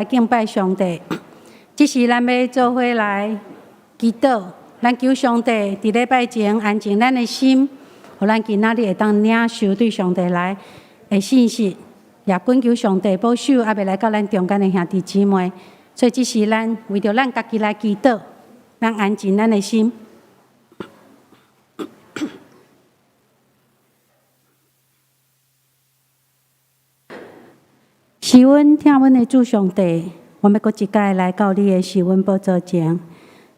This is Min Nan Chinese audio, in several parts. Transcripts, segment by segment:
敬拜上帝。這時咱欲做伙來祈禱，咱求上帝佇禮拜前安靜咱的心，予咱今仔日會當領受對上帝來的信息，也懇求上帝保守猶未來到咱中間的兄弟姊妹。所以這時咱為著咱家己來祈禱，咱安靜咱的心。是阮疼阮的主上帝，阮欲閣一擺來到你的施恩寶座前，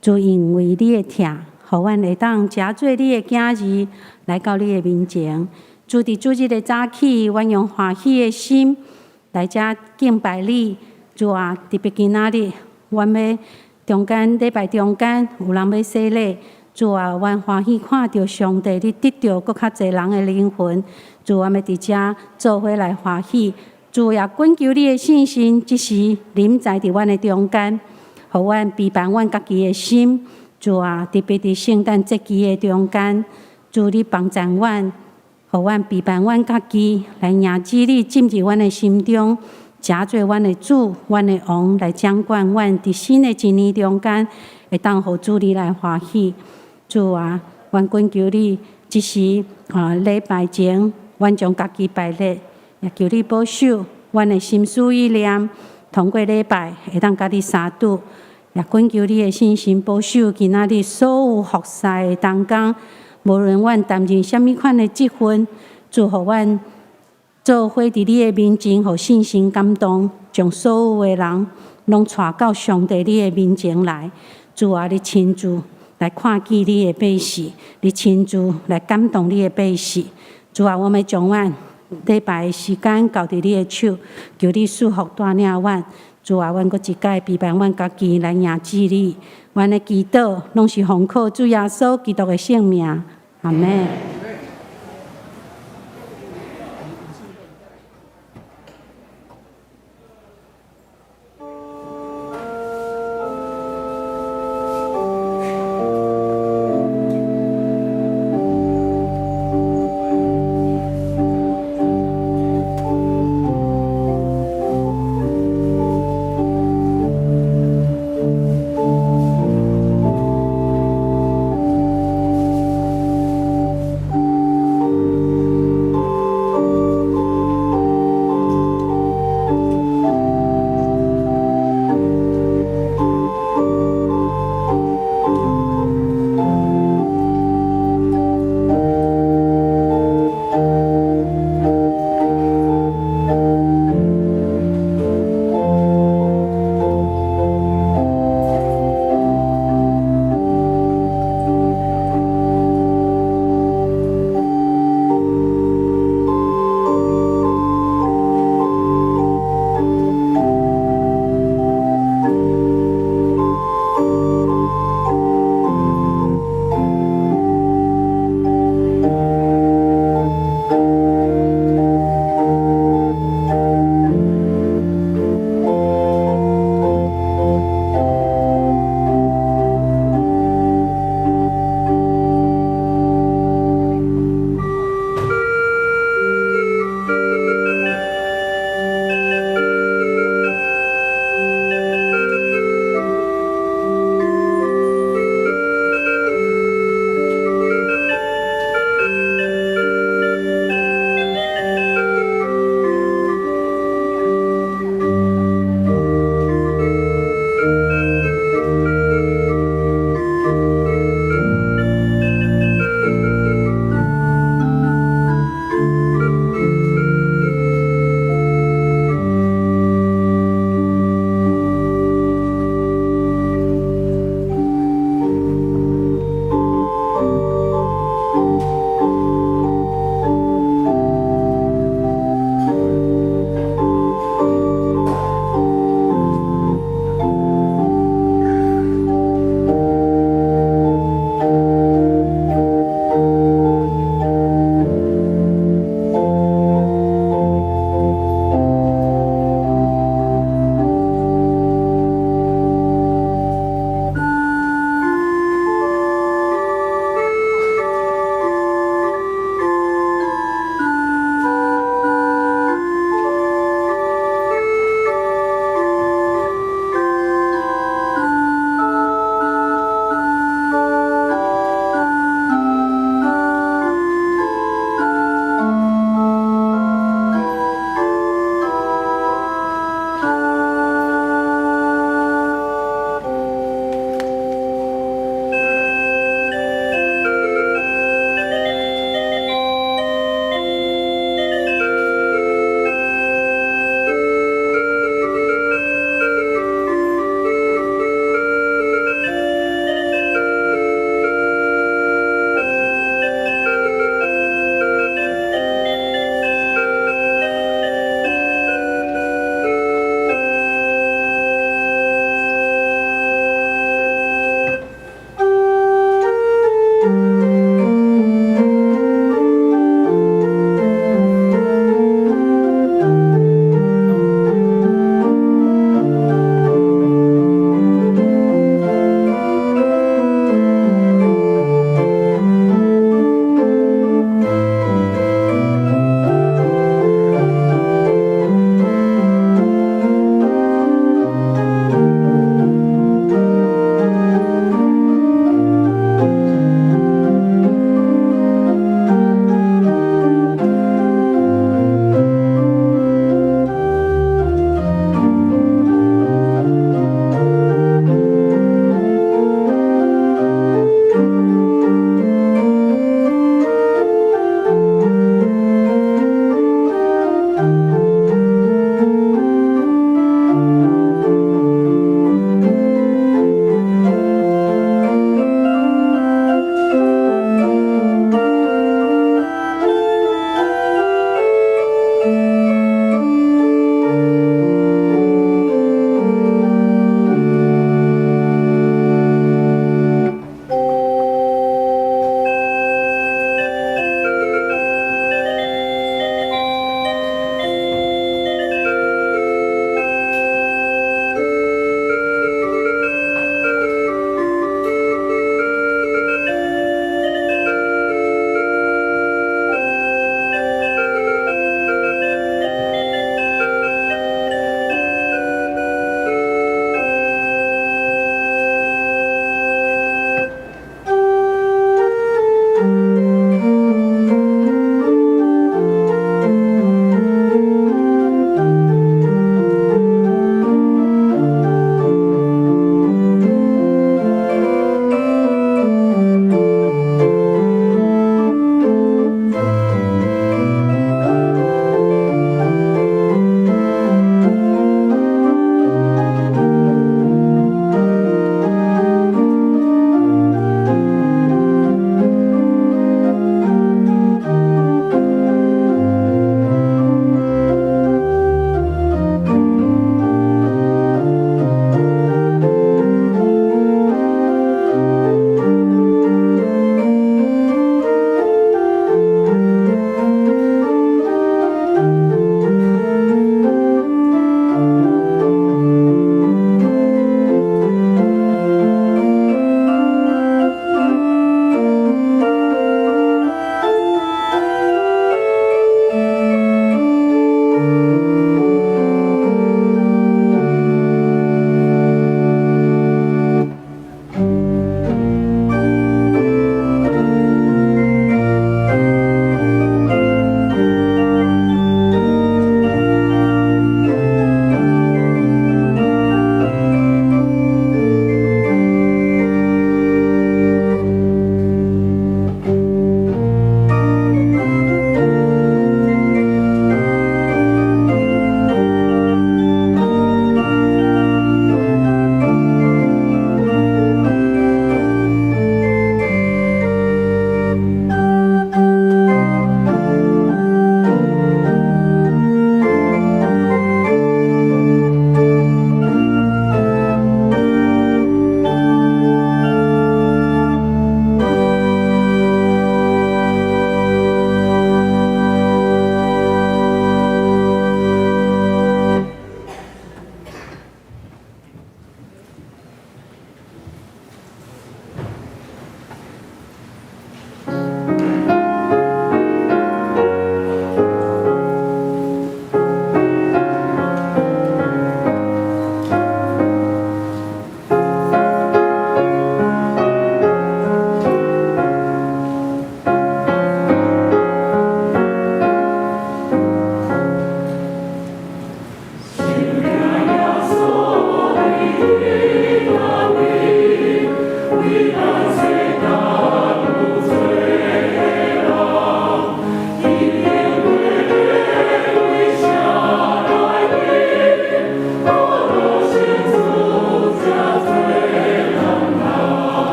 主因為你的疼，予阮會當成做你的囝兒來到你的面前。主佇主日的早起，阮用歡喜的心來遮敬拜你。主啊，特別今仔日，阮欲中間禮拜中間有人欲洗禮。主啊，阮歡喜看著上帝你得著閣較濟人的靈魂。主，阮欲佇遮做伙來歡喜。主也懇求你的聖神，這時臨在佇阮的中間，予阮備辦阮家己的心。主啊，特別佇聖誕節期的中間，主你幫助阮，予阮備辦阮家己，來迎接你進入阮的心中，成做阮的主、阮的王，來掌管阮佇新的一年中間，會當予主你來歡喜。主啊，阮懇求你，這時啊禮拜前，阮將家己擺列。也求你保守阮的心思意念，通過禮拜會當佮你相拄。也懇求你的聖神保守今仔日所有服侍的同工，無論阮擔任啥物款的職分，主予阮做伙佇你的面前，予聖神感動，將所有的人攏帶到上帝你的面前來。主啊，你親自來看見你的百姓，你親自來感動你的百姓。主啊，阮欲將阮禮拜的時間交佇你的手，求你賜福帶領阮。主啊，阮閣一擺備辦阮家己來迎接你。阮的祈禱攏是奉靠主耶穌基督的聖名。阿們。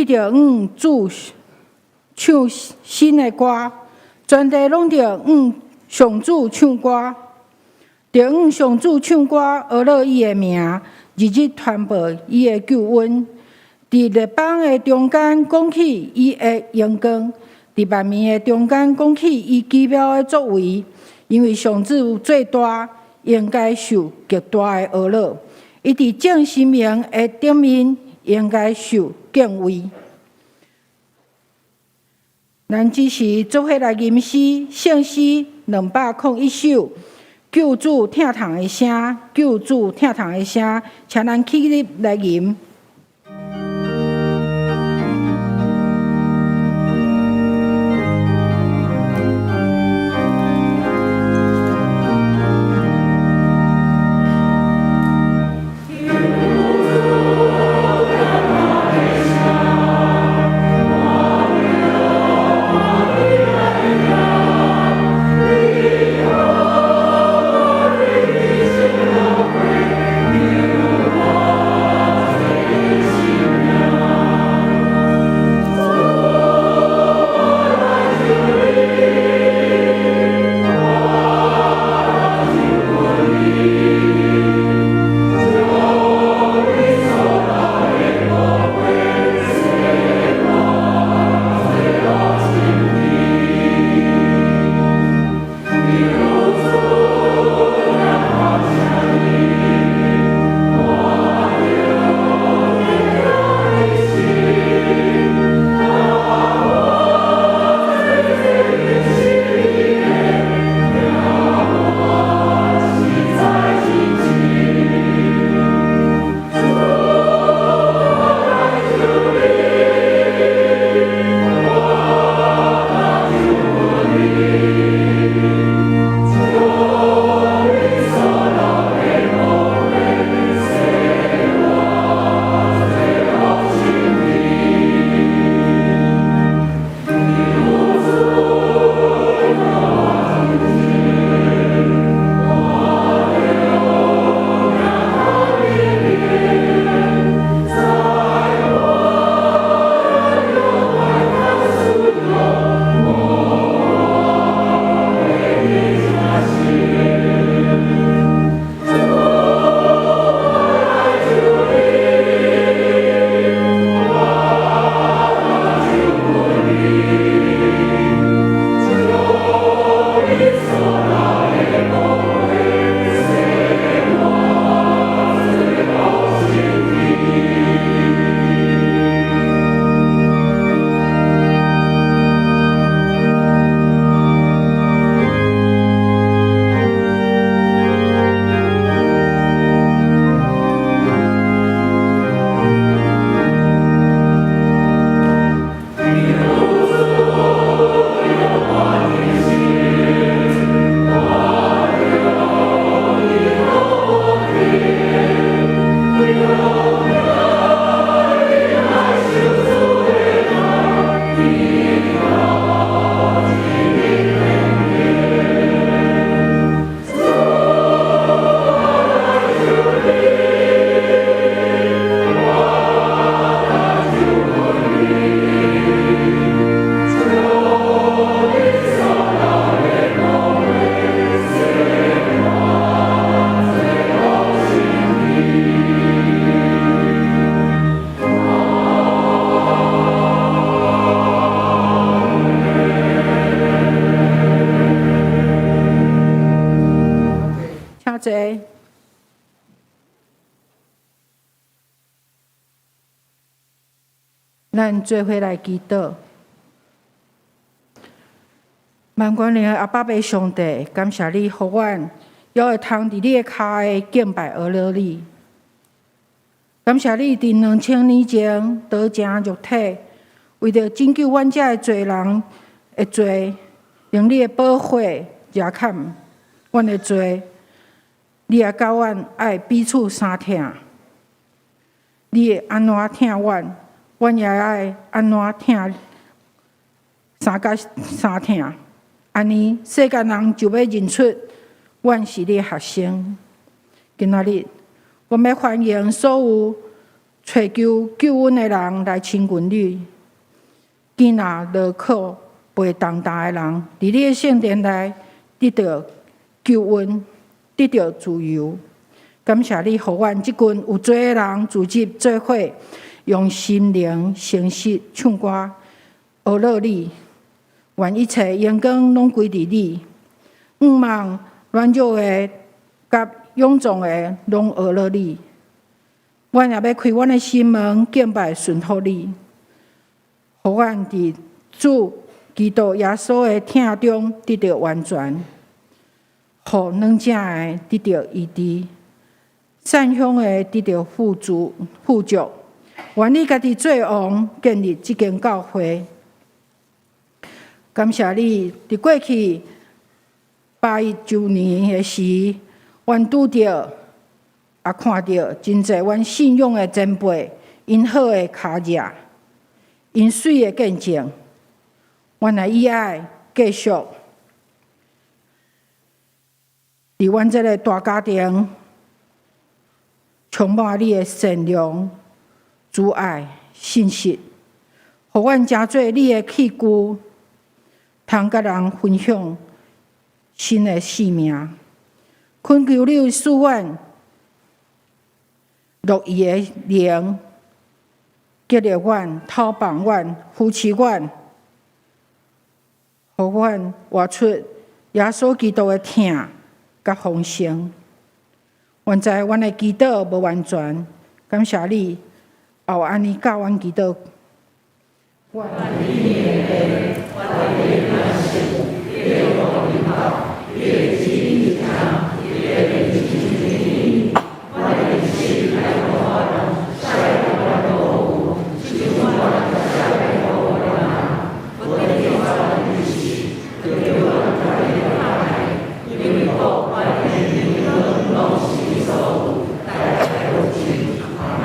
你著向主唱新的歌，全地攏著向上主唱歌，著向上主唱歌，呵咾伊的名，日日傳報伊的救恩。佇列邦的中間講起伊的榮光，佇萬民的中間講起伊奇妙的作為。因為上主做大，應該受極大的呵咾。伊佇眾神明的頂面，應該受敬畏。咱這時做伙來吟詩，聖詩201首，救主疼痛的聲，救主疼痛的聲，請咱起立來吟。請坐。咱做伙來祈禱。萬軍的阿爸父上帝，感謝你，予阮猶會通佇你的跤下敬拜呵咾你。感謝你佇2000年前道成肉體，為著拯救阮這个罪人的罪，用你的寶血遮砍阮的罪。你也教阮愛彼此相疼。你會按怎疼阮，阮也愛按怎疼相佮相疼。按呢，世間人就欲認出阮是你的學生。今仔日，我欲歡迎所有揣求救恩的人來親近你，建立勞苦背重擔的人，佇你的聖殿內得著救恩，得著自由。感謝你，予阮這群有罪的人聚集做伙，用心靈誠實唱歌，呵咾你。願一切榮光攏歸佇你。向望軟弱的佮勇壯的攏呵咾你。阮也欲開阮的心門敬拜順服你，予阮佇主基督耶穌的疼中得著完全，予軟正的得著醫治，散鄉的得著富足富足。願你家己做王，建立這間教會。感謝你，佇過去81週年的時，阮拄著也看著真濟阮信仰的前輩，𪜶好的跤跡，𪜶媠的見證，阮也以愛繼續佇阮這个大家庭，充滿你的善良、慈愛、信實，予阮成做你的器具，通佮人分享新的生命。懇求你賜阮樂意的靈，激勵阮、透放阮、扶持阮，予阮活出耶穌基督的疼佮豐盛。阮知阮的祈禱無完全，感謝你，也有按呢教阮祈禱。願你的父，願你的聖，你的國臨到，你的旨意行，你的命親阮的食愛予阮，赦免阮錯誤，親像阮赦免錯誤的人。不得阮入試，救阮脫離歹，因為國權榮攏是你所有，代代無盡。阿們。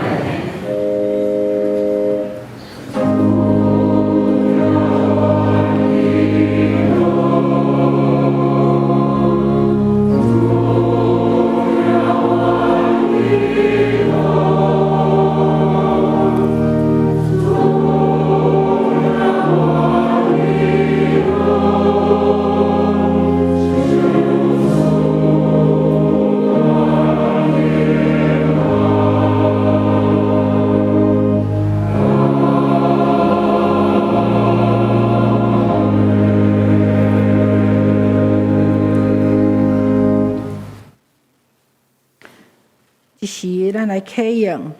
這時，咱來啟用。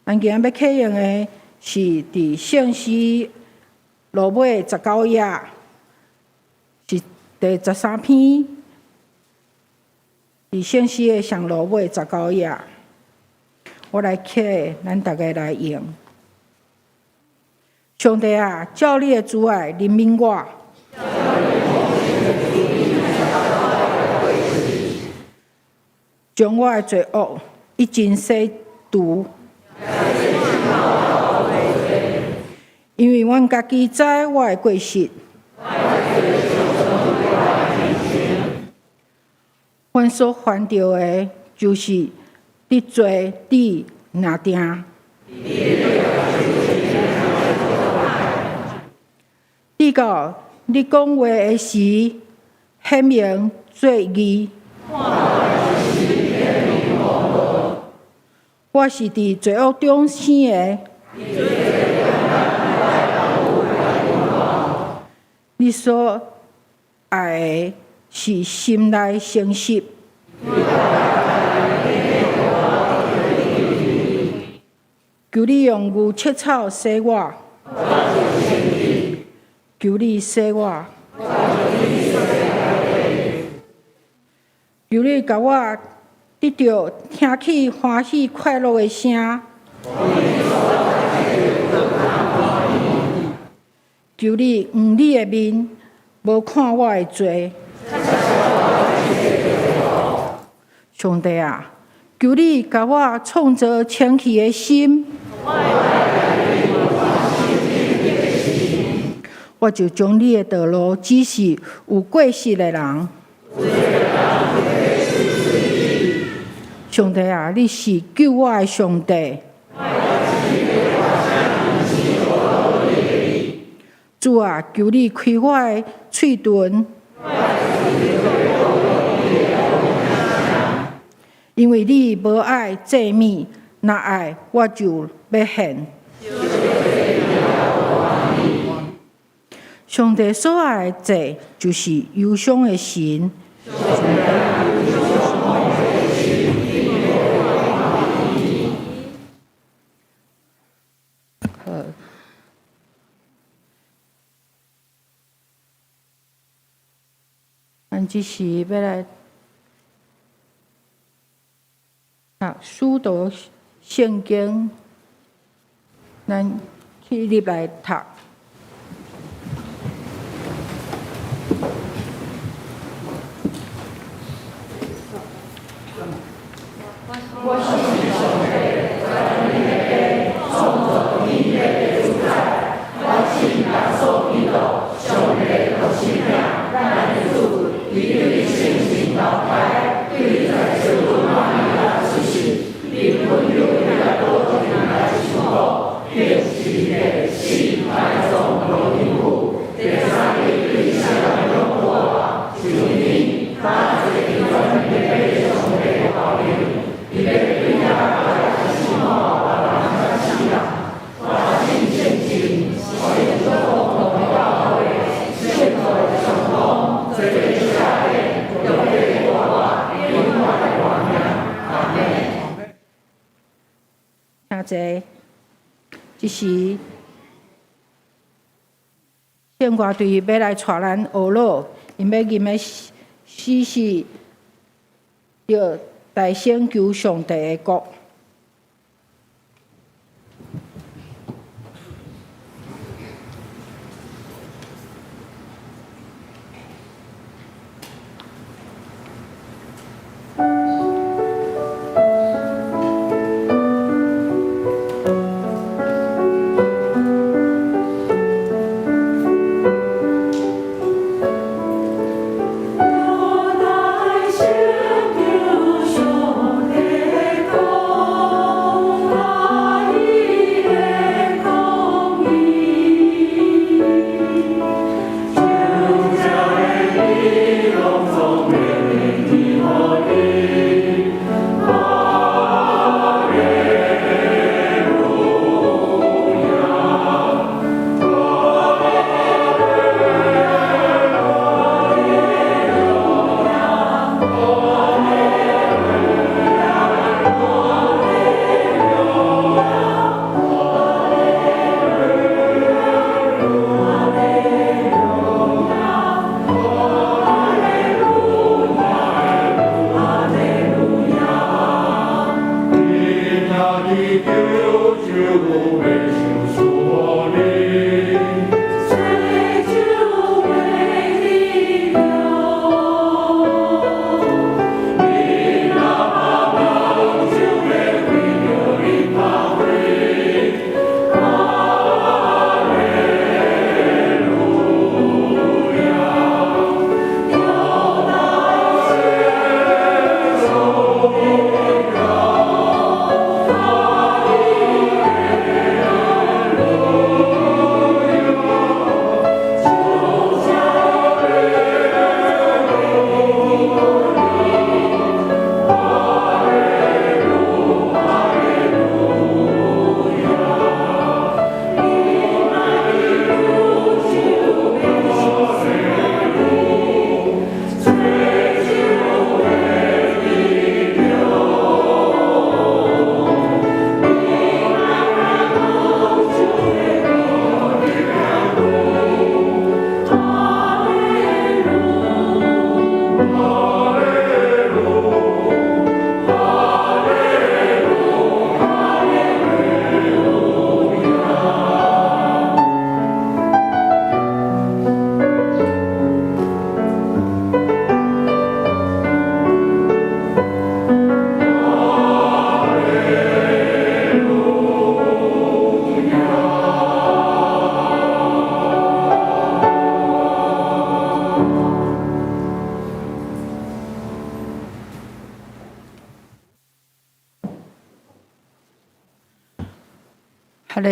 咱今仔欲啟用的是佇聖詩落尾19頁，是第13篇。佇聖詩的上落尾19頁，我來啟，咱逐家來用。上帝啊，照你的慈愛憐憫我。將我的罪惡一盡洗除，因為阮家己知我的過失，阮所犯著的，就是得罪你爾定。直到你講話的時，顯明做義。我是佇罪惡中生的。你所愛的是心內誠實。求你用牛切草洗我。求你洗我。求你共我得著聽起歡喜快樂的聲。求你向你的面，無看我的罪。上帝啊，求你共我創造清氣的心。我就將你的道路指示有過失的人。上帝啊，你是救我的上帝。主啊，求你開我的喙唇，因為你無愛祭物，若愛我就欲獻。上帝所愛的祭，就是憂傷的心。好，咱這時欲來讀《使徒聖經》，咱起立來讀。我信上帝，全能的父，創造天地的主宰。我信耶穌基督，上帝的獨生囝，咱的主，伊對聖神投胎，對在聖母瑪利亞出世，流本丟彼拉多底下受苦，釘十字架，死，埋葬，落地府，第三日對死人中復活，上天，踏坐佇全能的父上帝的右爿，伊欲對遐來審判活人佮死人。我信聖神，聖所共的教會，聖徒的相通，罪的赦免，肉體的復活，永遠的活命。阿們。請坐。這時，聖歌隊欲來帶咱學老，𪜶欲吟的詩是著大聲求上帝的國。我大聲求上帝的國。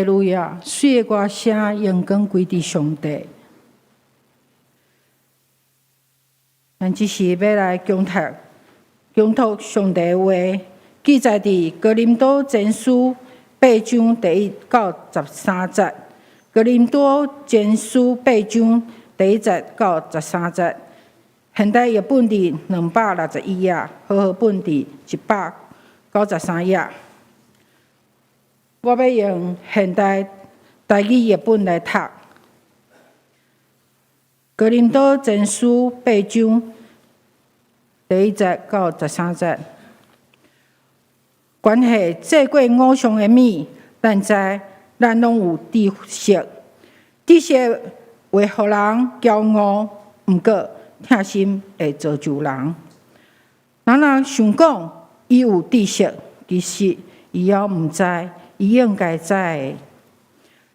利路亞！媠的歌聲，榮光歸佇上帝。咱這時欲來恭讀、恭讀上帝話，記載佇哥林多前書八章第一到十三節。哥林多前書八章第一節到十三節。現代譯本佇261頁，和合本佇193頁。我欲用現代台語譯本來讀。哥林多前書八章第一節到十三節，關係祭過偶像的物，咱知咱攏有知識，知識會予人驕傲，毋過疼心會造就人。人若想講伊有知識，其實伊猶毋知伊應該知的。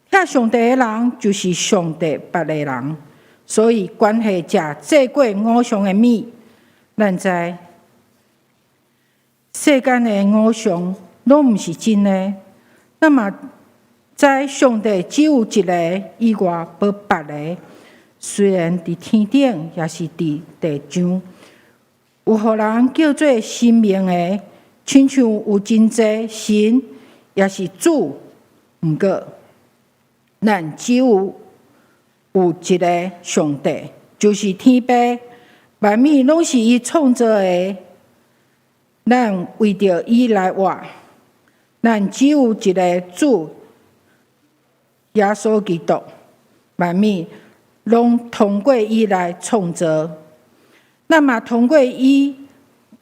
疼上帝的人，就是上帝捌的人。所以，關係食祭過偶像的物，咱知世間的偶像攏毋是真的。咱嘛知上帝只有一个，以外無別个。雖然佇天頂，抑是佇地上，有予人叫做神明的，親像有真濟神，抑是主。毋過，咱只有有一个上帝，就是天父，萬物攏是伊創造的，咱為著伊來活。咱只有一个主，耶穌基督，萬物攏通過伊來創造，咱嘛通過伊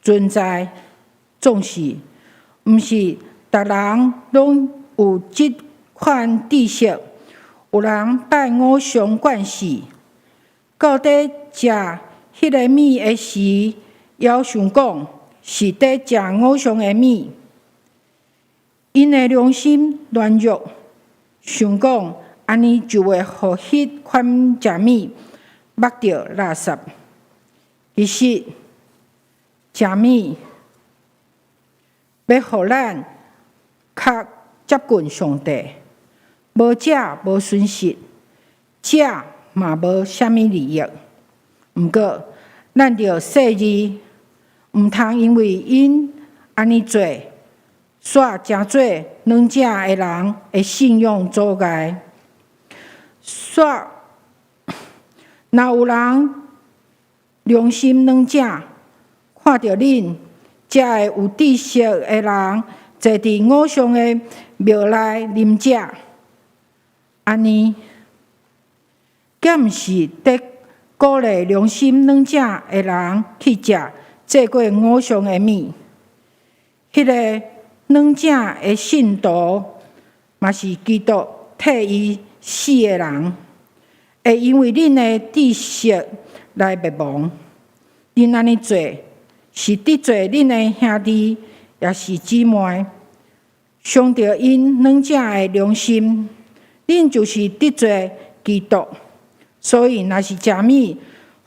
存在。總是，毋是逐人攏有這款知識。有人拜偶像慣勢，到底食彼个物的時，猶想講是佇食偶像的物。𪜶的良心軟弱，想講按呢就會予彼款食物抹著垃圾。其實，食物欲予咱較接近上帝。無食無損失，食嘛無啥物利益。毋過，咱著細膩，毋通因為𪜶按呢做，煞成做軟正的人的信仰阻礙。煞若有人良心軟正，看著恁遮个有知識的人坐佇偶像的廟內啉食。按呢，敢毋是佇鼓勵良心軟正的人去食祭過偶像的物？彼个軟正的信徒，嘛是基督替伊死的人，會因為恁的知識來滅亡。恁按呢做，是得罪恁的兄弟，抑是姊妹，傷著𪜶軟正的良心。恁就是得罪基督，所以若是食物，予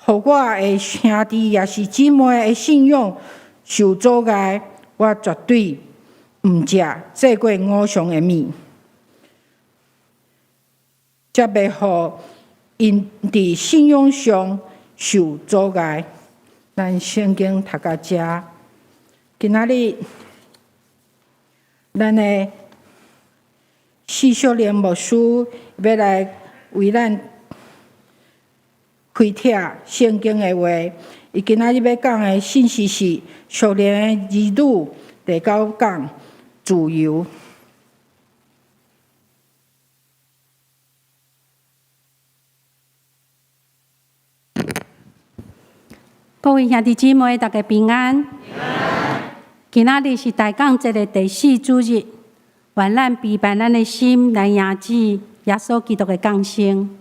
我的兄弟抑是姊妹的信仰受阻礙，我絕對毋食祭過偶像的物，才袂予𪜶佇信仰上受阻礙。咱聖經讀到遮，今仔日咱的施淑玲牧師欲來為咱開拓聖經的話，伊今仔日欲講的信息是屬靈的兒女第九講自由。各位兄弟姊妹，大家平安。今仔日是大講節的第四主日。願咱備辦咱的心來迎接耶穌基督的降生。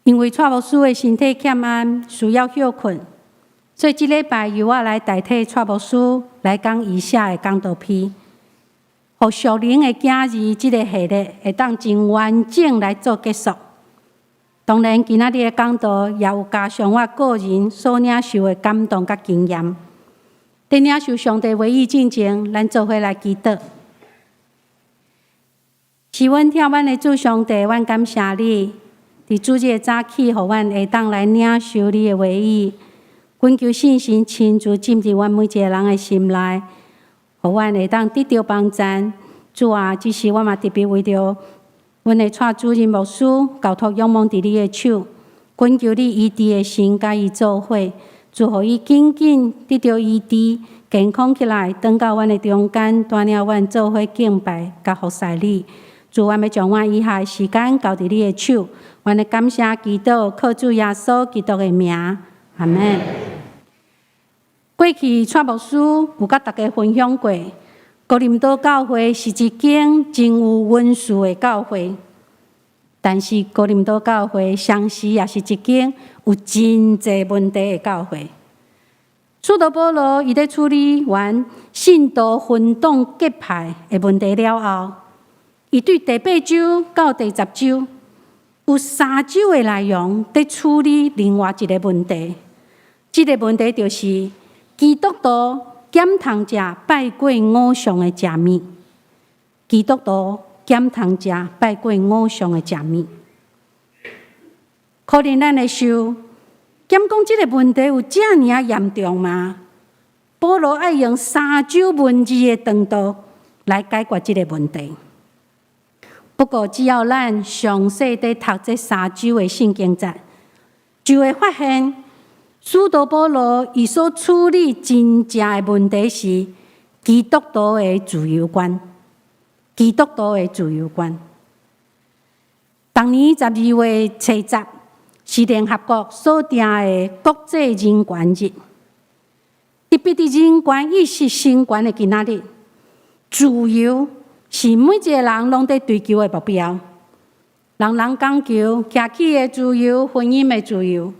因為蔡牧師的身體欠安，需要歇睏，所以這禮拜由我來代替蔡牧師來講伊寫的講道篇，予屬靈的囝兒這个系列會當真完整來做結束。當然，今仔日的講道也有加上我個人所領受的感動佮經驗。佇領受上帝話語進前，咱做伙來祈禱。是阮疼阮的主上帝，阮感謝你，佇主日的早起，予阮會當來領受你的話語。懇求聖神親自進入阮每一個人的心內，予阮會當得著幫贊。主啊，這時我嘛特別為著阮的蔡主任牧師，交託仰望佇你的手，懇求你醫治的心佮伊做伙，祝予伊緊緊得著醫治，健康起來，轉到阮的中間，帶領阮做伙敬拜佮服侍你。主，阮欲將阮以下的時間交佇你的手，阮的感謝祈禱，靠主耶穌基督的名，阿們。過去蔡牧師有佮大家分享過，哥林多教會是一間真有恩賜的教會，但是哥林多教會同時也是一間有真濟問題的教會。使徒保羅伊咧處理完信徒分黨結派的問題了後，伊對第八章到第十章有三章的內容，佇處理另外一個問題。這個問題就是基督徒減通食拜過偶像的食物。基督徒減通食拜過偶像的食物。可能咱會想，敢講這個問題有遮爾仔嚴重嗎？保羅愛用三章文字的長度來解決這個問題。不過，只要咱詳細地讀這三章的聖經節，就會發現，使徒保羅伊所處理真正的問題是基督徒的自由觀。基督徒的自由觀。逐年12月初十是聯合國所定的國際人權日，特別佇人權意識升懸的今仔日，自由是每一個人攏佇追求的目標。人人講求徛起的自由、婚姻的自由、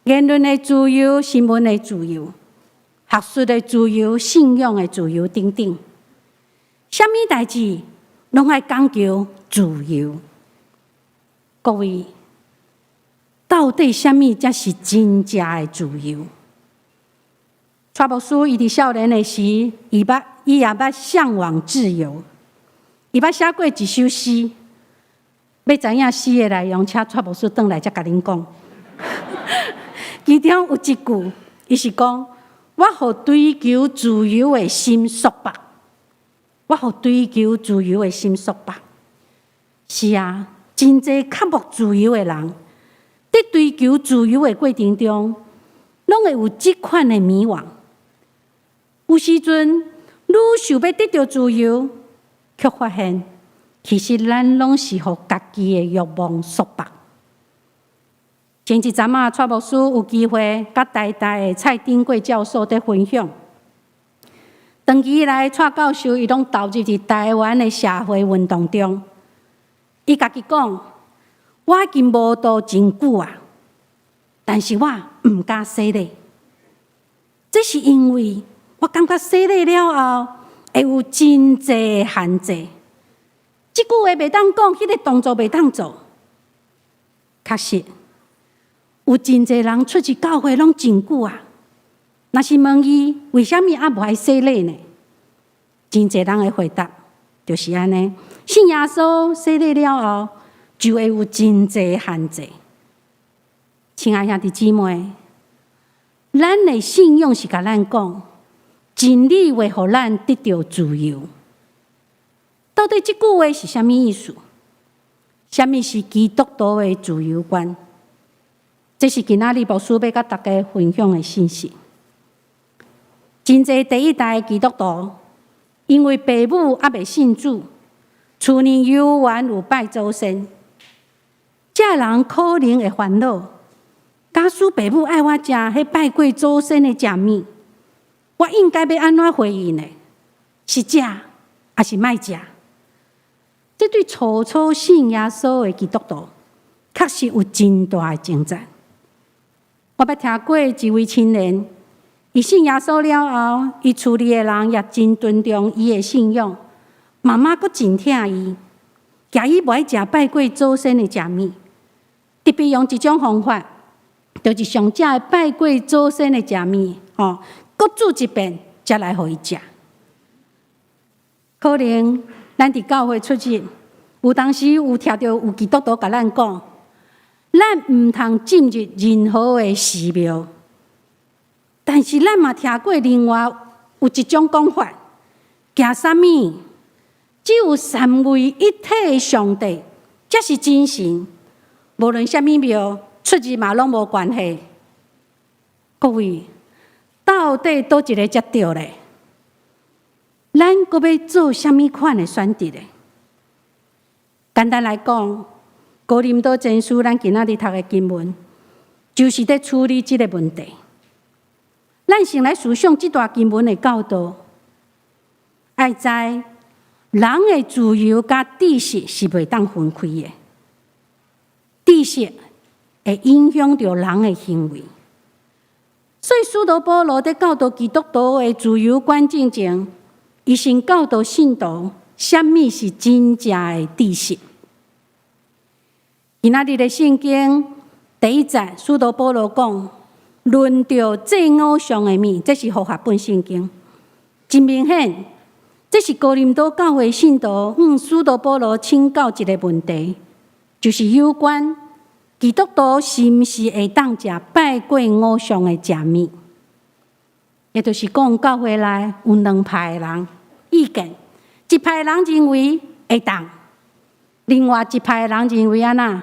言論的自由、新聞的自由、學術的自由、信仰的自由等等，啥物代誌攏愛講求自由。各位，到底啥物才是真正的自由？蔡牧師伊佇少年的時，伊也捌嚮往自由，伊捌寫過一首詩。欲知影詩的內容，請蔡牧師轉來才共恁講。其中有一句，伊是講：我予追求自由的心束縛，我予追求自由的心束縛。是啊，真濟渴慕自由的人，佇追求自由的過程中，攏會有這款的迷惘。有時陣，愈想欲得著自由，卻發現其實咱攏是予家己的欲望束縛。前一陣仔，蔡牧師有機會佮台大的蔡丁貴教授佇分享。長期以來，蔡教授伊攏投入佇台灣的社會運動中。伊家己講：我已經慕道真久啊，但是我毋敢洗禮。這是因為我感覺洗禮了後會有真濟限制。這句話袂當講，彼個動作袂當做。確實，有真濟人出入教會攏真久啊。若是問伊為啥物猶無愛洗禮呢？真濟人的回答就是按呢：信耶穌洗禮了後，就會有真濟限制。親愛兄弟姊妹，咱的信仰是共咱講，真理會予咱得著自由。到底這句話是啥物意思？啥物是基督徒的自由觀？這是今仔日牧師欲佮大家分享的信息。真濟第一代基督徒，因為爸母猶未信主，厝內猶原有拜祖先，這人可能會煩惱。假使爸母愛我食彼拜過祖先的食物，我應該欲按怎回應呢？是食抑是莫食？這對初初信耶穌的基督徒，確實有真大的掙扎。我捌聽過一位青年，伊信耶穌了後，伊厝裡的人也真尊重伊的信仰，媽媽閣真疼伊，教伊無愛食拜過祖先的食物，特別用一種方法，就是上食的拜過祖先的食物，吼，閣煮一遍，才來予伊食。可能咱佇教會出入，有當時有聽著有基督徒共咱講，咱毋通進入任何的寺廟。但是咱嘛聽過另外有一種講法，驚啥物？只有三位一體的上帝才是真神，無論啥物廟出入嘛攏無關係。各位，到底佗一个才對咧？咱閣欲做啥物款的選擇咧？簡單來講，哥林多前書咱今仔日讀的經文，就是佇處理這个問題。咱先來思想這段經文的教導，愛知人的自由佮知識是袂當分開的，知識會影響著人的行為。所以，使徒保羅佇教導基督徒的自由觀進前，伊先教導信徒，啥物是真正的知識。今仔日的聖經第一節，使徒保羅講，論著祭偶像的物，這是和合本聖經，真明顯，這是哥林多教會信徒向使徒保羅請教一個問題，就是有關基督徒是毋是會當食拜過偶像的食物？也就是講，教會內有兩派人意見，一派人認為會當，另外一派人認為按怎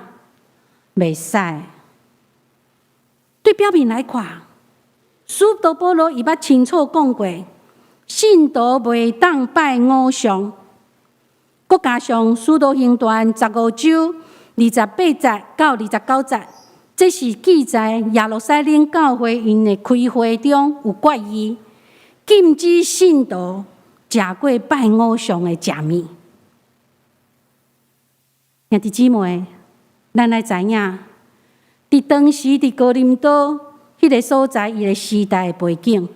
袂使。對表面來看，使徒保羅伊捌清楚講過，信徒袂當拜偶像。閣加上使徒行傳15章28節到29節，這是記載耶路撒冷教會𪜶的開會中有決議，禁止信徒食過拜偶像的食物。兄弟姊妹，咱愛知影，佇當時佇哥林多彼个所在，伊个時代的背景，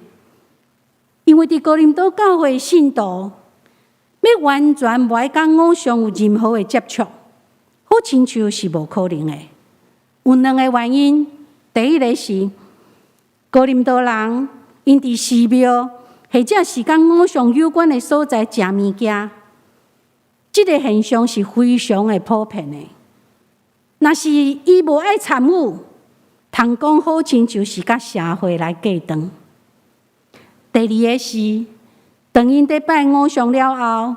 因為佇哥林多教會信徒欲完全無愛佮偶像有任何的接觸，好親像是無可能的。有兩个原因，第一个是哥林多人𪜶佇寺廟或者是佮偶像有關的所在食物件，這个現象是非常的普遍的。若是伊無愛參與，通講好親像是佮社會來隔斷。第二个是，當𪜶佇拜偶像了後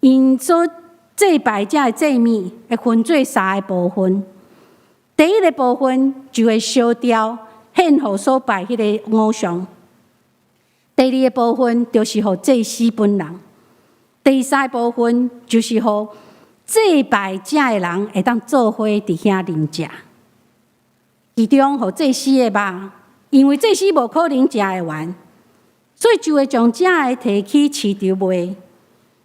，𪜶所祭拜這个祭物會分做三个部分。第一个部分就會燒掉，獻予所拜彼个偶像；第二个部分就是予祭司本人；第三个部分就是予祭拜者的人會當做伙佇遐啉食。其中予祭司的肉，因為祭司無可能食會完，所以就會將這个提去市場賣。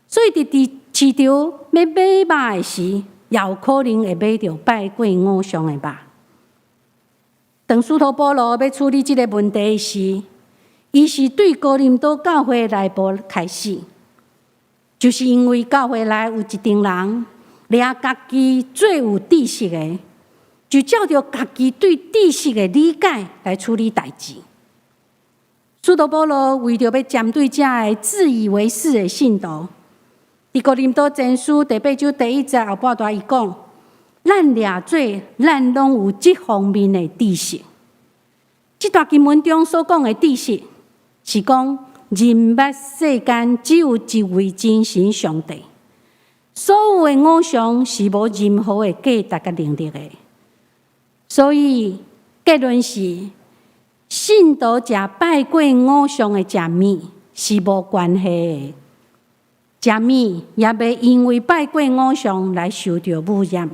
所以佇佇市場欲買肉的時，也有可能會買著拜過偶像的肉。當使徒保羅欲處理這个問題時，伊是對哥林多教會內部開始，就是因為教會內有一陣人掠家己做有知識的，就照著家己對知識的理解來處理代誌。使徒保羅為著欲針對這个自以為是的信徒，佇哥林多前書第八章第一節後半段，伊講：咱掠做，咱攏有這方面的知識。這段經文中所講的知識，是講認捌世間只有一位真神上帝，所有的偶像是無任何的價值佮能力的。所以結論是，信徒食拜過偶像的食物是無關係的。食物也袂因為拜過偶像來受著污染。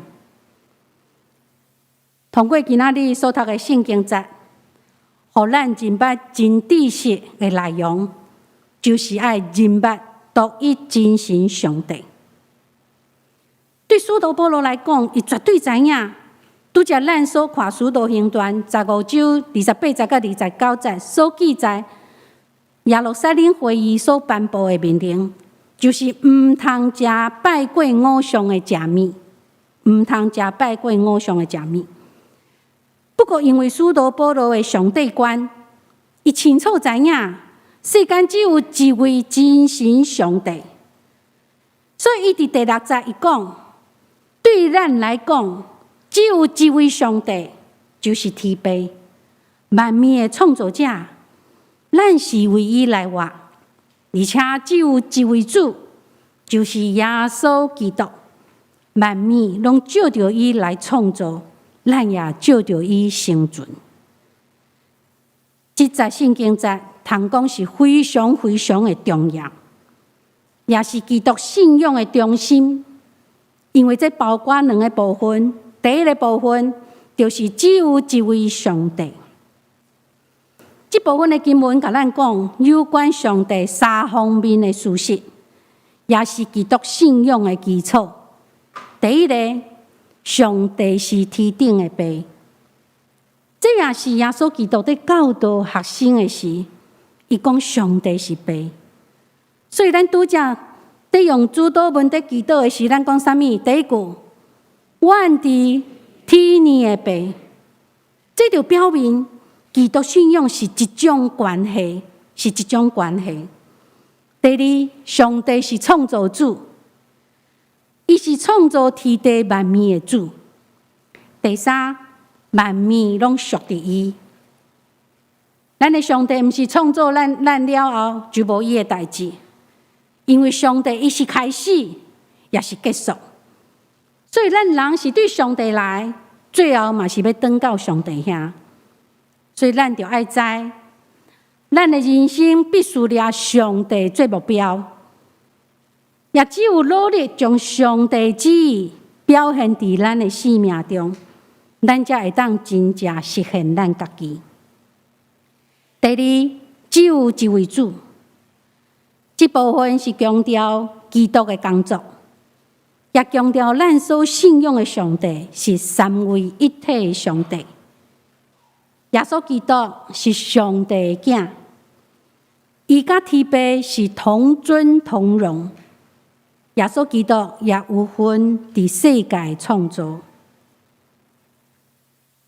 通過今仔日所讀的聖經節，予咱認捌真知識的內容，就是愛認捌獨一真神上帝。對使徒保羅來講，伊絕對知影，拄才咱所看使徒行傳十五章28節到29節所記載耶路撒冷會議所頒布的命令，就是毋通食拜過偶像的食物，毋通食拜過偶像的食物。不過，因為使徒保羅的上帝觀，伊清楚知影世間只有一位真神上帝，所以伊佇第六節伊講：對咱來講，只有一位上帝，就是天父，萬物的創造者，咱是為伊來活，而且只有一位主，就是耶穌基督，萬物攏藉著伊來創造，咱也藉著伊生存。這節聖經節，通講是非常非常的重要，也是基督信仰的中心。因為這包括兩个部分，第一个部分就是只有一位上帝。這部分的經文共咱講有關上帝三方面的事實，也是基督信仰的基礎。第一个，上帝是天頂的父，這也是耶穌基督佇教導學生的時，伊講上帝是父，所以咱拄才佇用主禱文佇祈禱的時，咱講啥物？第一句，阮佇天的父，這就表明基督信仰是一種關係，是一種關係。第二，上帝是創造主，伊是創造天地萬物的主。第三，萬物攏屬佇伊。咱的上帝毋是創造咱咱了後就無伊的代誌，因為上帝伊是開始，也是結束。所以咱人是對上帝來，最後嘛是欲轉到上帝遐。所以咱就愛知，咱的人生必須掠上帝做目標，也只有努力將上帝旨意表現佇咱的生命中，咱才會當真正實現咱家己。第二，只有一位主，這部分是強調基督的工作，也強調咱所信仰的上帝是三位一體的上帝。耶穌基督是上帝的囝，伊佮天父是同尊同榮。耶穌基督也有份佇世界創造。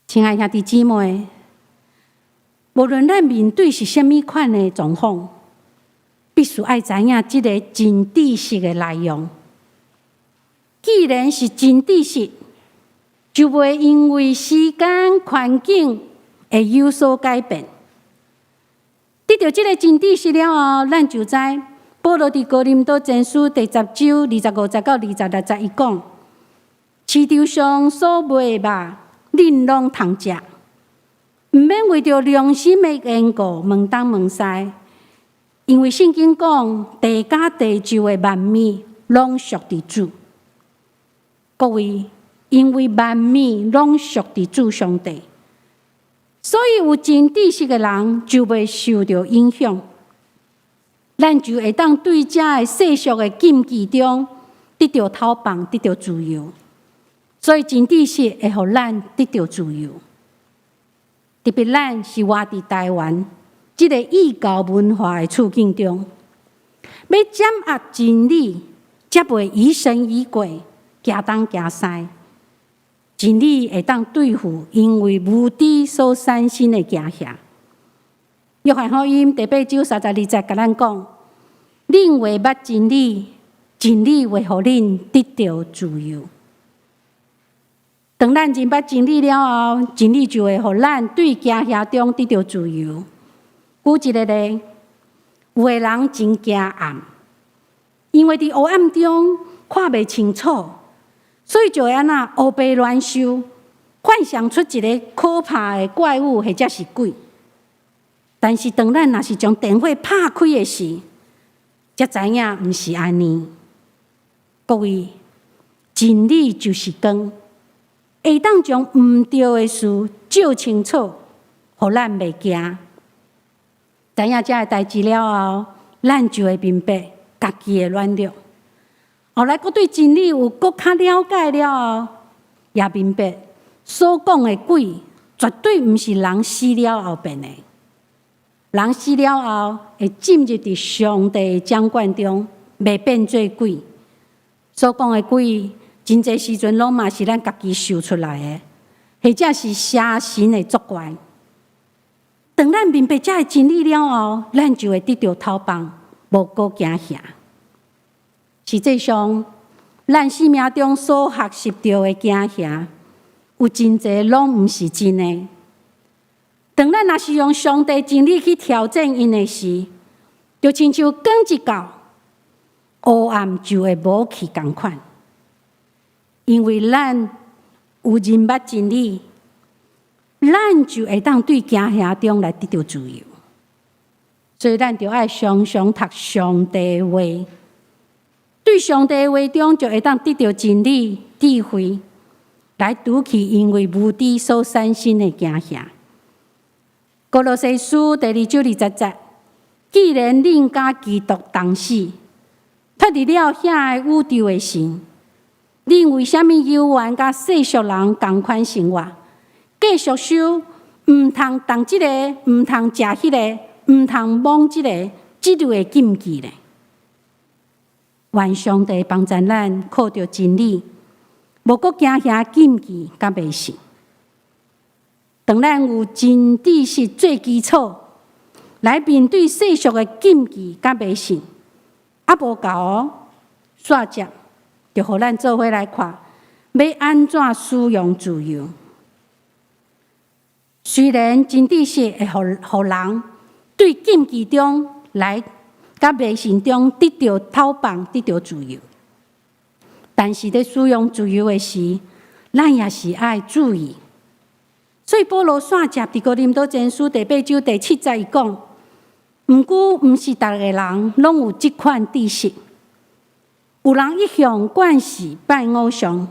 親愛兄弟姊妹，無論咱面對是啥物款的狀況，必須愛知影這个真知識的內容。既然是真知識，就袂因為時間環境會有所改變。得著這个真知識了後，咱就知保羅佇哥林多前書第十章25節到26節，伊講：市場上所賣的肉，恁攏通食，毋免為著良心的緣故問東問西，因為聖經講，地佮地上的萬物攏屬佇主。各位，因為萬物攏屬佇主上帝，所以有真知識的人就袂受著影響，咱就會當對這个世俗的禁忌中得著透放，得著自由。所以真知識會予咱得著自由。特別咱是活佇台灣這个異教文化的處境中，欲掌握真理，才袂疑神疑鬼，驚東驚西。真理會當對付因為無知所產生的驚嚇。約翰福音第八章32節共咱講：恁會捌真理，真理會予恁得著自由。當咱認捌真理了後，真理就會予咱對驚嚇中得著自由。舉一个例，有的人真驚暗，因為佇黑暗中看袂清楚，所以就會按怎烏白亂想，幻想出一个可怕的怪物或者是鬼。但是當咱若是將電火拍開的時，才知影毋是按呢。各位，真理就是光，會當將毋對的事照清楚，予咱袂驚。知影這个代誌了後，咱就會明白家己的軟弱。後來，閣對真理有閣較了解了後，也明白所講的鬼絕對毋是人死了後變的。人死了後會進入佇上帝的掌管中，袂變做鬼。所講的鬼，真濟時陣攏嘛是咱家己想出來的，或者是邪神的作怪。當咱明白這个真理了後，咱就會得著透放，無閣驚嚇。實際上，咱生命中所學習著的驚嚇，有真濟攏毋是真的。當咱若是用上帝真理去挑戰𪜶的時，就親像光一到，黑暗就會無去仝款。因為咱有認捌真理，咱就會當對驚嚇中來得著自由。所以咱就愛常常讀上帝話，對上帝話中就會當得著真理、智慧，來除去因為無知所產生的驚嚇。歌羅西書第二章二十節，既然恁佮基督同死，脫離了遐个宇宙的神，恁為啥物猶原佮世俗人仝款生活？繼續守毋通動這个，毋通食彼个，毋通摸這个，這類的禁忌呢？願上帝幫助咱靠著真理，無閣驚嚇禁忌佮迷信。當咱有真知識做基礎，來面對世俗的禁忌佮迷信，猶無夠哦。煞接就予咱做伙來看，欲按怎使用自由。雖然真知識會予人對禁忌中來佮迷信中得著解放，得著自由，但是佇使用自由的時，咱也是愛注意。所以保羅煞接佇哥林多前書第八章第七節伊講，毋過毋是逐个人攏有這款知識，有人一向慣勢拜偶像，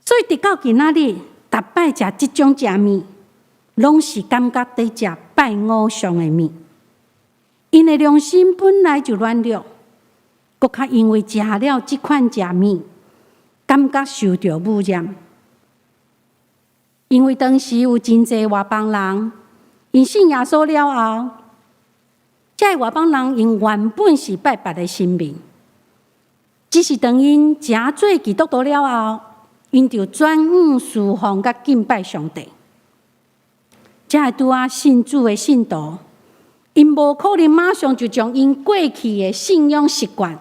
所以直到今仔日，逐擺食這種食物，攏是感覺佇食拜偶像的物。𪜶的良心本來就軟弱，閣較因為食了這款食物，感覺受著污染。因為當時有真濟外邦人，𪜶信耶穌了後，這个外邦人𪜶原本是拜別个神明，只是當𪜶成做基督徒了後，𪜶就轉往事奉佮敬拜上帝。這个拄仔信主的信徒，𪜶無可能馬上就將𪜶過去的信仰習慣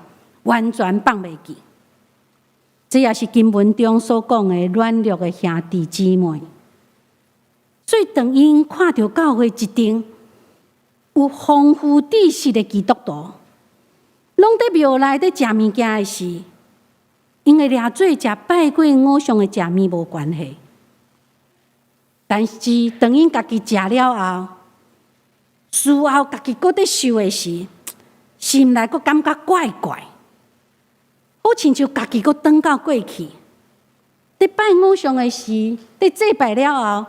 完全放袂記。這也是經文中所講的軟弱的兄弟姊妹。所以，當𪜶看著教會一間有豐富知識的基督徒，攏佇廟內佇食物件的時，𪜶會掠做食拜過偶像的食物無關係。但是，當𪜶家己食了後，事後家己閣佇想的時，心內閣感覺怪怪，好親像家己閣轉到過去。佇拜偶像的時，佇祭拜了後，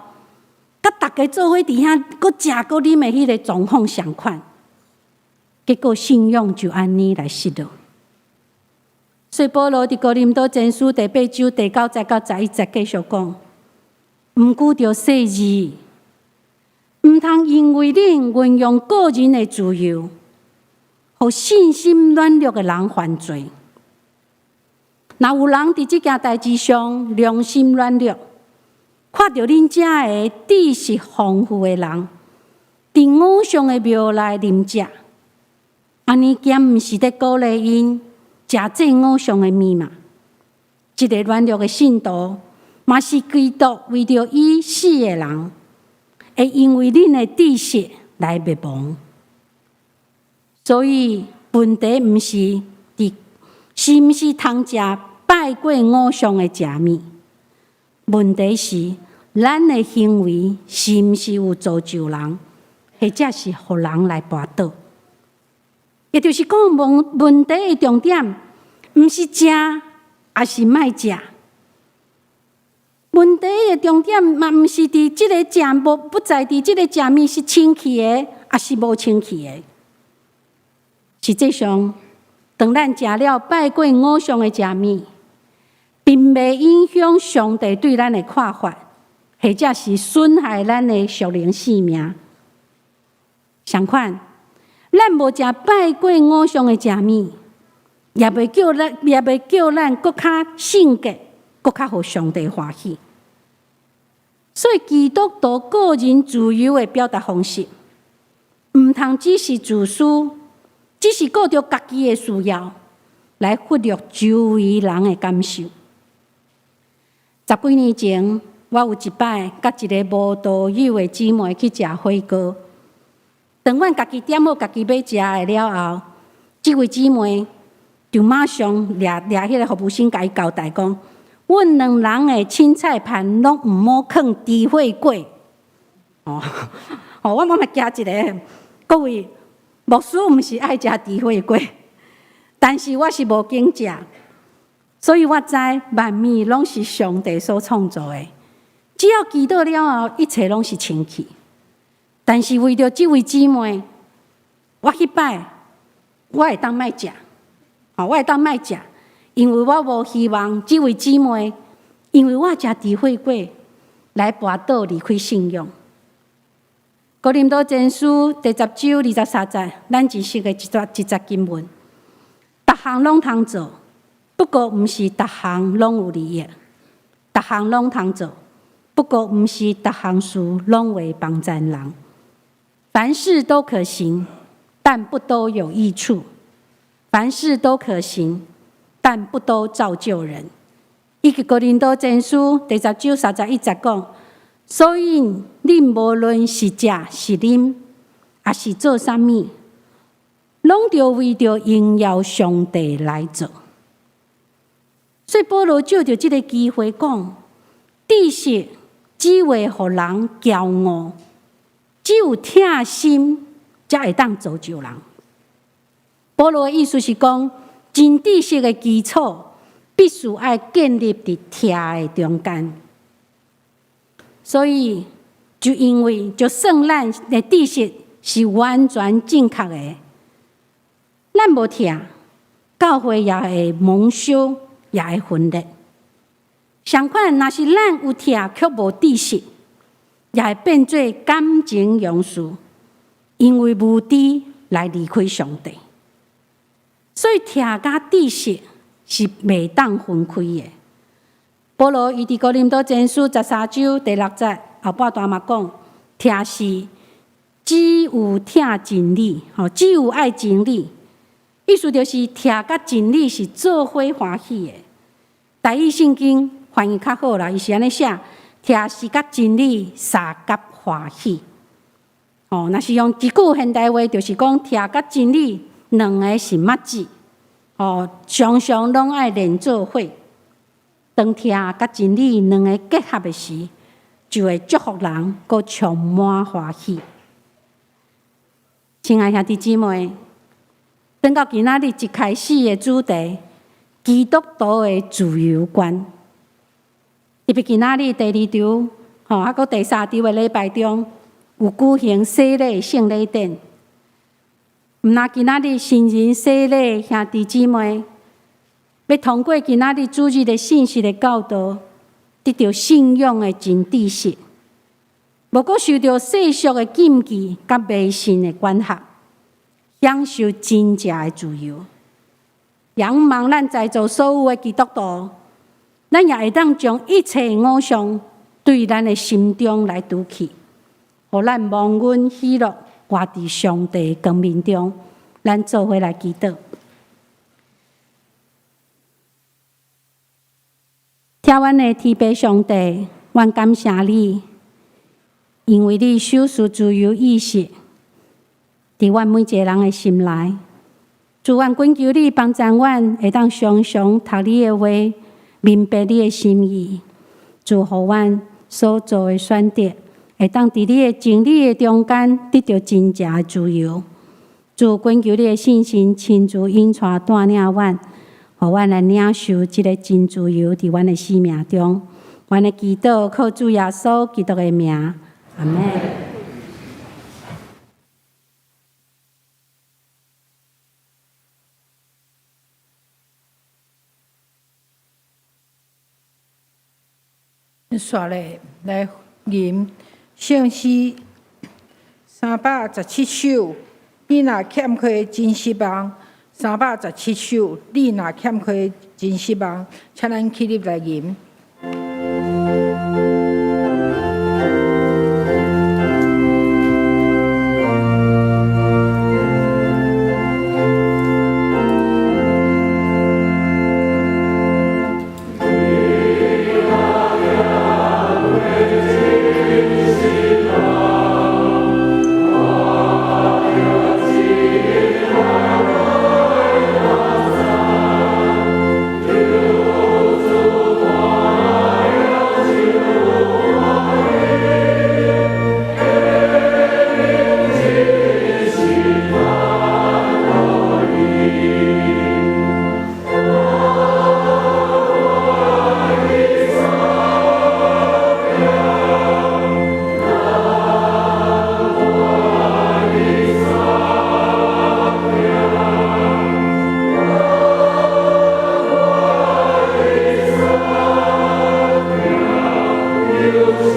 佮逐家做伙佇遐閣食閣啉的彼个狀況相款，結果信仰就按呢來失落。所以保羅佇哥林多前書第八章第九節到十一節繼續講，毋過著細膩，毋通因為恁運用個人的自由，予信心軟弱的人犯罪。若有人佇這件代誌上良心軟弱，看著恁遮个知識豐富的人，佇偶像的廟內啉食，按呢敢毋是咧鼓勵𪜶食祭偶像的物嗎？這个軟弱的信徒，嘛是基督為著伊死的人，會因為恁的知識來滅亡。所以問題毋是佇是毋是通食拜過偶像的食物，問題是咱的行為是毋是有造就人，或者是予人來跋倒。也就是講，問題的重點毋是食，抑是莫食。問題的重點嘛，毋是佇這个食無，不在佇這個食物是清氣的，抑是無清氣的。實際上，當咱食了拜過偶像的食物，並袂影響上帝對咱的看法，或者是損害咱的屬靈性命。相反，咱無食拜過偶像的食物，也袂叫咱閣較聖潔，閣較予上帝歡喜。所以，基督徒個人自由的表達方式，毋通只是自私，只是顧著家己的需要，來忽略周圍人的感受。十幾年前，我有一擺佮一个無道友的姊妹去食火鍋。當阮家己點好家己欲食的了後，這位姊妹就馬上掠掠彼个服務生，共伊交代講：阮兩人的凊彩盤攏毋好囥豬血粿。哦，哦，我嘛驚一个，各位牧師毋是愛食豬血粿，但是我是無間食，所以我知萬物攏是上帝所創造的，只要祈禱了後，一切攏是清氣。但是為著這位姊妹，我彼擺我會當莫食，哦，我會當莫食，因為我無希望這位姊妹，因為我食豬血粿來跋倒離開信仰。哥林多前書第十章二十三節，咱真熟的一節一節經文，逐項攏通做，不過毋是逐項攏有利益；逐項攏通做，不過毋是逐項事攏會幫贊人。凡事都可行，但不都有益處；凡事都可行，但不都造就人。以及哥林多前書第十章三十一節講。所以，恁無論是食是啉，抑是做啥物，攏著為著榮耀上帝來做。所以保羅藉著這个機會講，知識只會予人驕傲，只有疼心才會當造就人。保羅的意思是講，真知識的基礎必須愛建立佇疼的中間。所以，就因為就算咱的知識是完全正確的，咱無疼，教會也會蒙羞，也會分裂。相反，若是咱有疼卻無知識，也會變做感情用事，因為無知來離開上帝。所以，疼佮知識是袂當分開的。保羅伊佇哥林多前書十三章第六節後半段嘛講，疼是只有疼真理，吼，只有愛真理。意思就是疼佮真理是做伙歡喜的。台語聖經翻譯較好啦，伊是按呢寫，疼是佮真理相佮歡喜。吼，若是用一句現代話，就是講疼佮真理兩个是密子，吼，常常攏愛連做伙。當疼佮真理兩个結合的時，就會祝福人，閣充滿歡喜。親愛兄弟姊妹，轉到今仔日一開始的主題，基督徒的自由觀。特別今仔日第二場，吼，啊，閣第三場的禮拜中，有舉行洗禮聖禮典。毋但今仔日新人洗禮兄弟姊妹，欲通過今仔日主日的信息的教導，得著信仰的真知識，無閣受著世俗的禁忌佮迷信的管轄，享受真正的自由。仰望咱在座所有的基督徒，咱也會當將一切偶像對咱的心中來除去，予咱蒙恩喜樂，活佇上帝光明中。咱做伙來祈禱。疼阮的天父上帝，阮感謝你，因為你賞賜自由意志，佇阮每一个人的心內。主，阮懇求你幫助阮，會當常常讀你的話，明白你的心意。主，予阮所做的選擇，會當佇你的真理的中間得著真正的自由。主，懇求你的聖神親自引帶帶領阮，予阮來領受這个真自由佇阮的生命中。阮的祈禱靠主耶穌基督的名，阿們。煞咧來吟聖詩317首，你若欠缺真失望。317首，你若欠缺真失望，請咱起立來吟。請坐。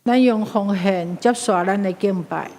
咱用奉獻接續咱的敬拜。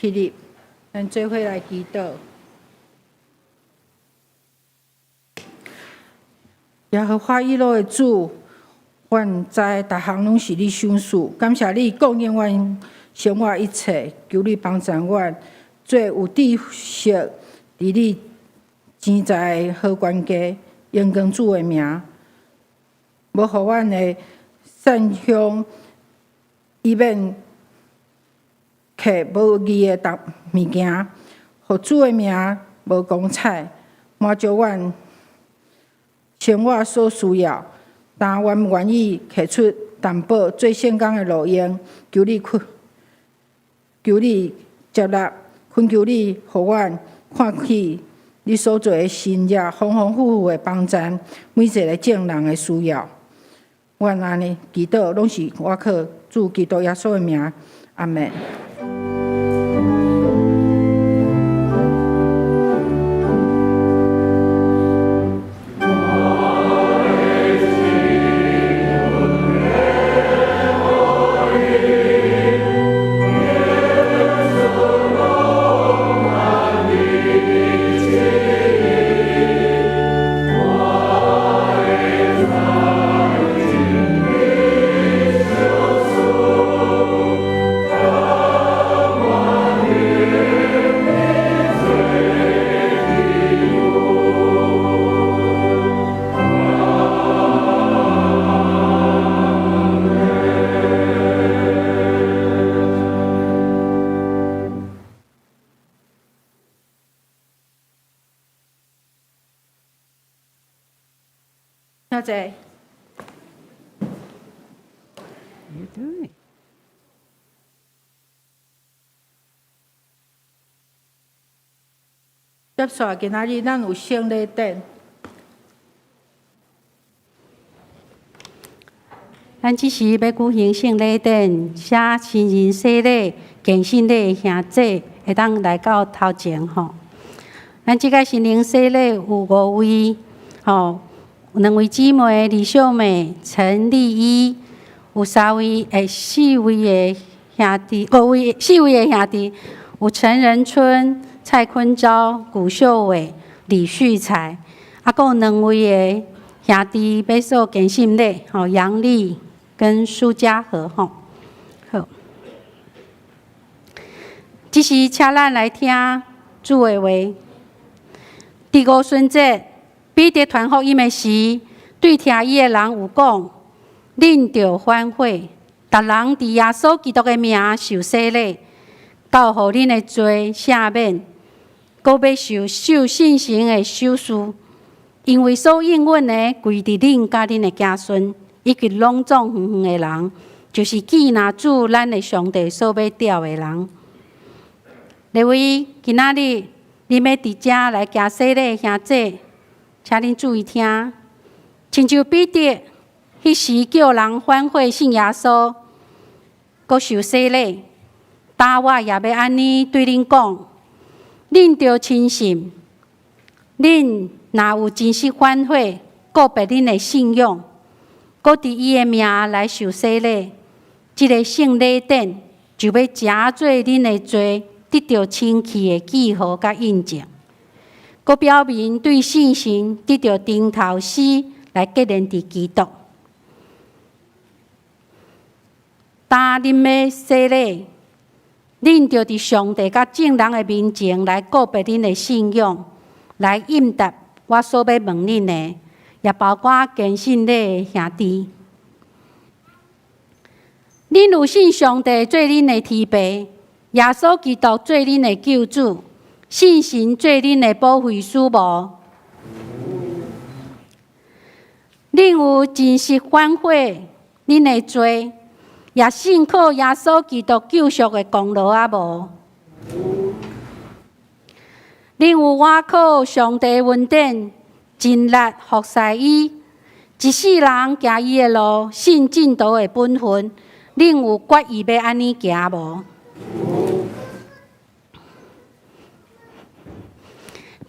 起立，咱做伙來祈禱。耶和華以勒的主，阮知逐項攏是你賞賜，感謝你供應阮生活一切，求你幫助阮做有知識、佇你錢財的好管家，榮光主的名，無予阮的散鄉以免挾無義的物件，予主的名無光彩，滿足阮生活所需要。但阮願意挾出淡薄做聖工的路用，求你接納，懇求你予阮看起你所做的神跡，豐豐富富的幫贊每一个眾人的需要。阮按呢祈禱，攏是倚靠主基督耶穌的名，阿們。請坐。接續今仔日咱有聖禮典。咱這時欲舉行聖禮典，寫新人洗禮、堅信禮的兄姊會當來到頭前吼。咱這個新人洗禮有五位吼，兩位姊妹李秀美、陳麗伊，有三位四位的兄弟，五位四位的兄弟，有陳仁春、蔡坤昭、古秀偉、李旭才，啊，閣有兩位的兄弟欲受堅信禮，吼，楊麗跟蘇家和，吼，好。這時，請咱來聽主的話。佇五旬節，彼得傳福音的時，對聽伊的人有講：恁著反悔，逐人佇耶穌基督的名受洗禮，到予恁的罪赦免，閣欲受受聖神的賞賜。因為所應允的，歸佇恁佮恁的子孫，以及攏總遠遠的人，就是見若主咱的上帝所欲召的人。列位，今仔日恁欲佇遮來行洗禮的兄姊，請恁注意聽。親像彼得彼時叫人反悔信耶穌，閣受洗禮，今我也欲按呢對恁講，恁著深信，恁若有真實反悔，告別恁的信仰，閣佇伊的名來受洗禮，這个聖禮典就欲成做恁的罪得著清氣的記號佮印證，閣表明對聖神得著定頭死來結連佇基督。當恁欲洗禮，恁著佇上帝佮眾人的面前來告別恁的信仰，來應答我所欲問恁的，也包括堅信禮的兄弟。恁有信上帝做恁的天父，耶穌基督做恁的救主，聖神做恁的保惠師無？恁有真實反悔恁的罪，也信靠耶穌基督救贖的功勞啊無？恁有倚靠上帝恩典，盡力服侍伊，一世人行伊的路，信正道的本分，恁有決意欲按呢行無？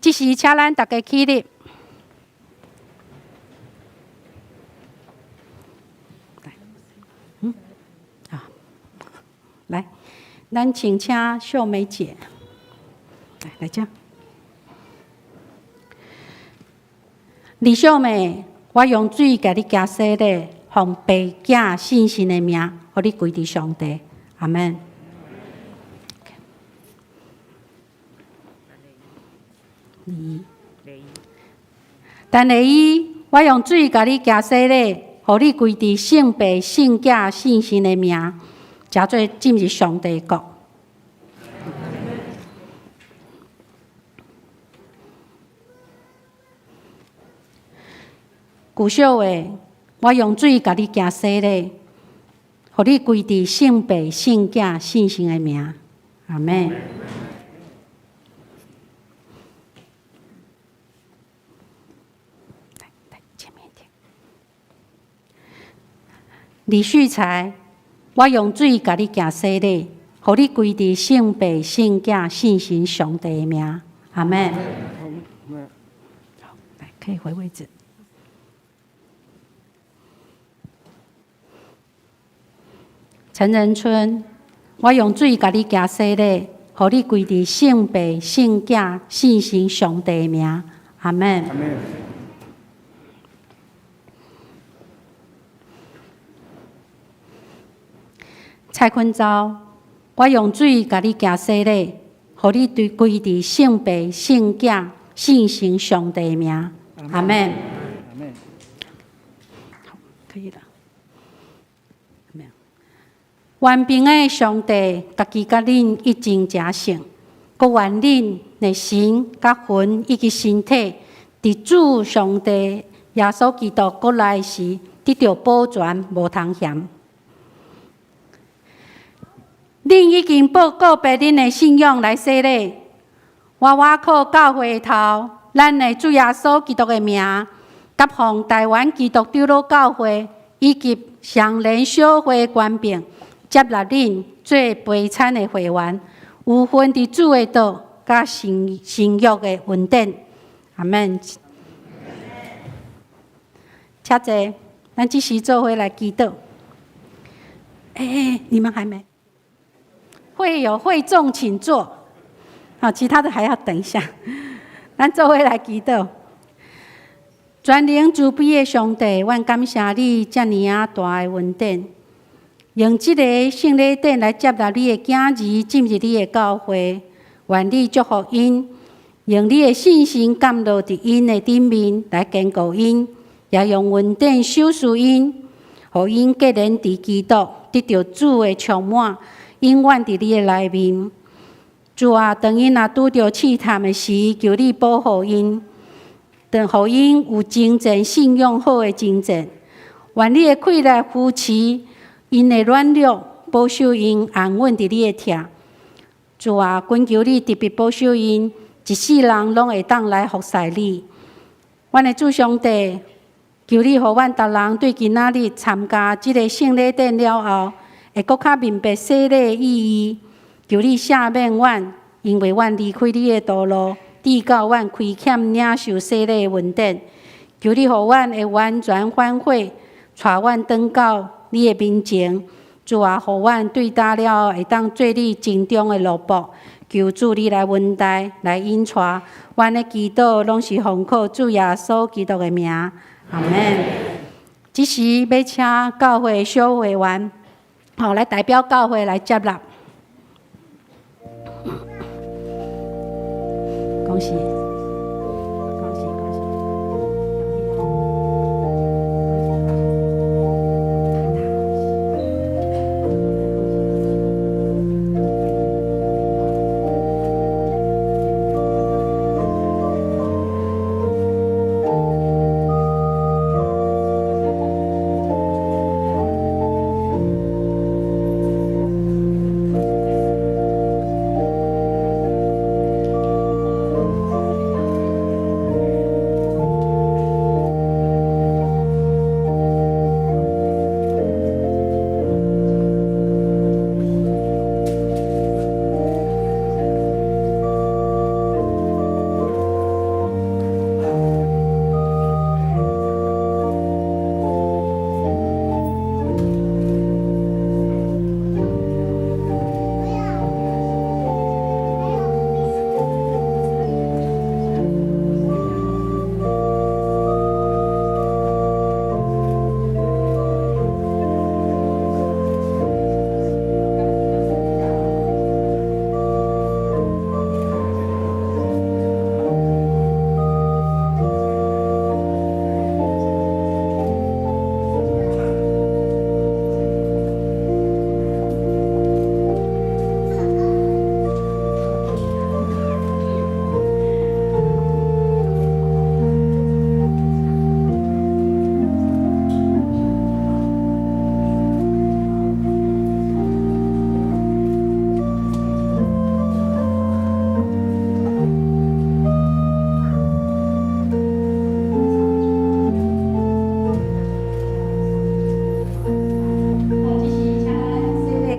這時，請咱逐家起立。來，來，咱請請秀美姐來來遮。李秀美，我用水共你行洗禮，奉父子聖神的名，予你歸佇上帝。阿門。李陳麗伊，我用水共你行洗禮，予你歸佇聖父、聖子、聖神的名，成做進入上帝國。舊小慧，我用水共你行洗禮，予你歸佇聖父、聖子、聖神的名。阿門。來，來，前面一點。李旭才，我用水共你行洗禮，予你歸佇聖父、聖子、聖神上帝的名。阿門。好，來，可以回位置。陳仁春，我用水共你行洗禮，予你歸佇聖父、聖子、聖神上帝的名。阿門。阿門。蔡坤昭，我用水共你行洗禮，予你對歸佇聖父、聖子、聖神上帝的名。阿門。阿門。好，可以了。願平安的上帝，家己佮恁一同成聖，閣願恁的神、佮魂以及身體，佇主上帝耶穌基督閣來時，得著保全，無通嫌。恁已經報告白恁的信仰來洗禮，我倚靠教會頭，咱的主耶穌基督的名，佮奉台灣基督長老教會以及雙連小會權柄，接納恁做陪餐的會員，有份佇主的道佮新新約的恩典。阿門。請坐，咱這時做伙來祈禱。欸欸，你們還沒？會友會眾請坐。好，其他的還要等一下。咱做伙來祈禱。全能慈悲的上帝，阮感謝你遮爾仔大的恩典。用這个聖禮典來接納你的囝兒進入你的教會，願你祝福𪜶，用你的信心降落佇𪜶的頂面來堅固𪜶，也用恩典賞賜𪜶，予𪜶結連佇基督，得著主的充滿，永遠佇你的內面。主啊，當𪜶若拄著試探的時，求你保護𪜶，當予𪜶有征戰信仰好的征戰。願你的氣力扶持𪜶的軟弱，保守𪜶安穩佇你的疼。主啊，懇求你特別保守𪜶，一世人攏會當來服侍你。阮的主上帝，求你予阮逐人對今仔日參加這个聖禮典了後，會閣較明白洗禮的意義。求你赦免阮，因為阮離開你的道路，致到阮虧欠領受洗禮的恩典。求你予阮會完全反悔，帶阮轉到你的面前。主啊，予阮對今了後會當做你情中的奴僕。求主你來恩待，來引帶。阮的祈禱攏是奉靠主耶穌基督的名。阿門。這時欲請教會小會員，好來代表教會來接納。恭喜！恭喜恭喜！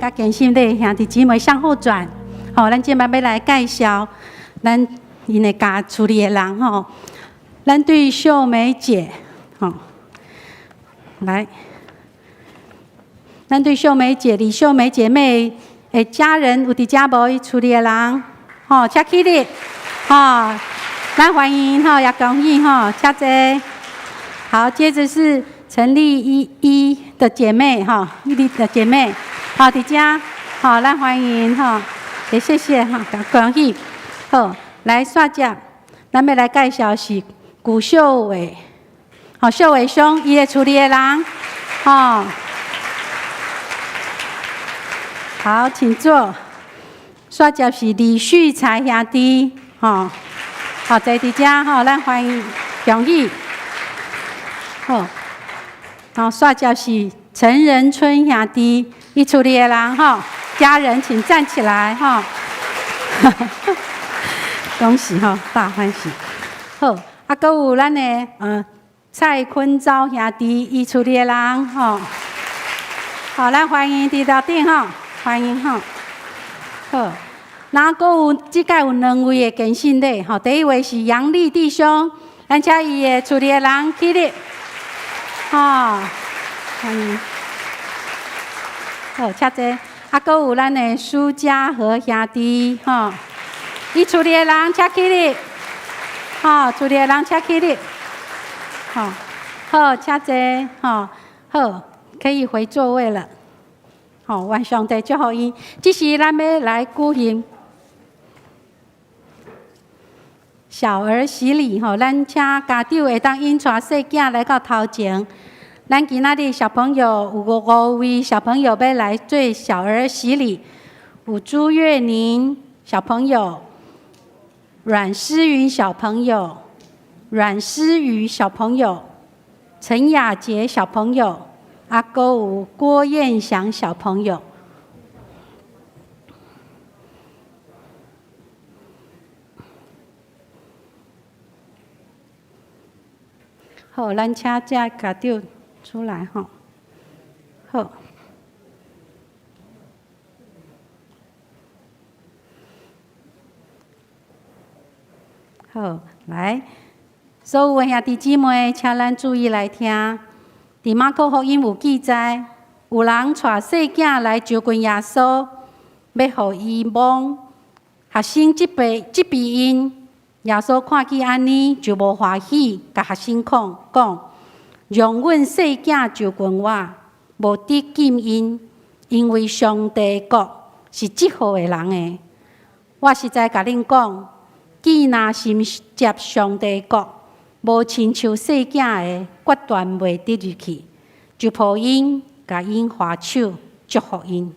佮堅信禮兄弟姊妹向後轉。吼，咱這擺欲來介紹咱𪜶的家厝裡的人吼。咱對秀美姐，吼，來，咱對秀美姐、李秀美姐妹的家人有佇遮無？伊厝裡的人，吼，請起立，吼，咱歡迎吼，也恭喜吼，請坐。好，接着是陳麗依依的姐妹哈，麗的姐妹，好，佇遮，好，咱歡迎吼，也謝謝哈，恭喜。好，來煞接，咱欲來介紹是古秀偉，好，秀偉兄，伊的厝裡的人，吼，好，請坐。煞接是李旭才兄弟，吼，好，坐佇遮吼，咱歡迎恭喜。好，然後煞接是陳仁春兄弟，伊厝裡的人吼，家人請站起來吼，恭喜吼，大歡喜。好，啊，閣有咱的蔡坤昭兄弟，伊厝裡的人吼，好，咱歡迎佇頭頂吼，歡迎吼。好，然後閣有這擺有兩位的堅信禮吼，第一位是楊麗弟兄，咱請伊的厝裡的人起立。吼，歡迎。好，請坐。啊，閣有咱的蘇家和兄弟，吼，伊厝裡的人請起立。吼，厝裡的人請起立。好，好，請坐。吼，好，可以回座位了。好，願上帝祝福𪜶。這時咱欲來舉行小兒洗禮，吼，咱請家長會當引帶細囝來到頭前。咱今仔日小朋友有五位小朋友欲來做小兒洗禮，有朱月寧小朋友、阮詩雲小朋友、阮詩雨小朋友、陳雅傑小朋友，啊，閣有郭彥祥小朋友。好，咱請這家長出來吼。好。好，來，所有的兄弟姊妹，請咱注意來聽。佇馬可福音有記載，有人帶細囝來就近耶穌，欲予伊摸。學生責備責備𪜶，耶穌看見按呢，就無歡喜，共學生講講：容阮細囝就近我，無得禁𪜶，因為上帝國是這號的人的。我實在共恁講，囝若承接上帝國，無親像細囝的，決斷袂得入去。就抱𪜶，共𪜶懷手，祝福𪜶。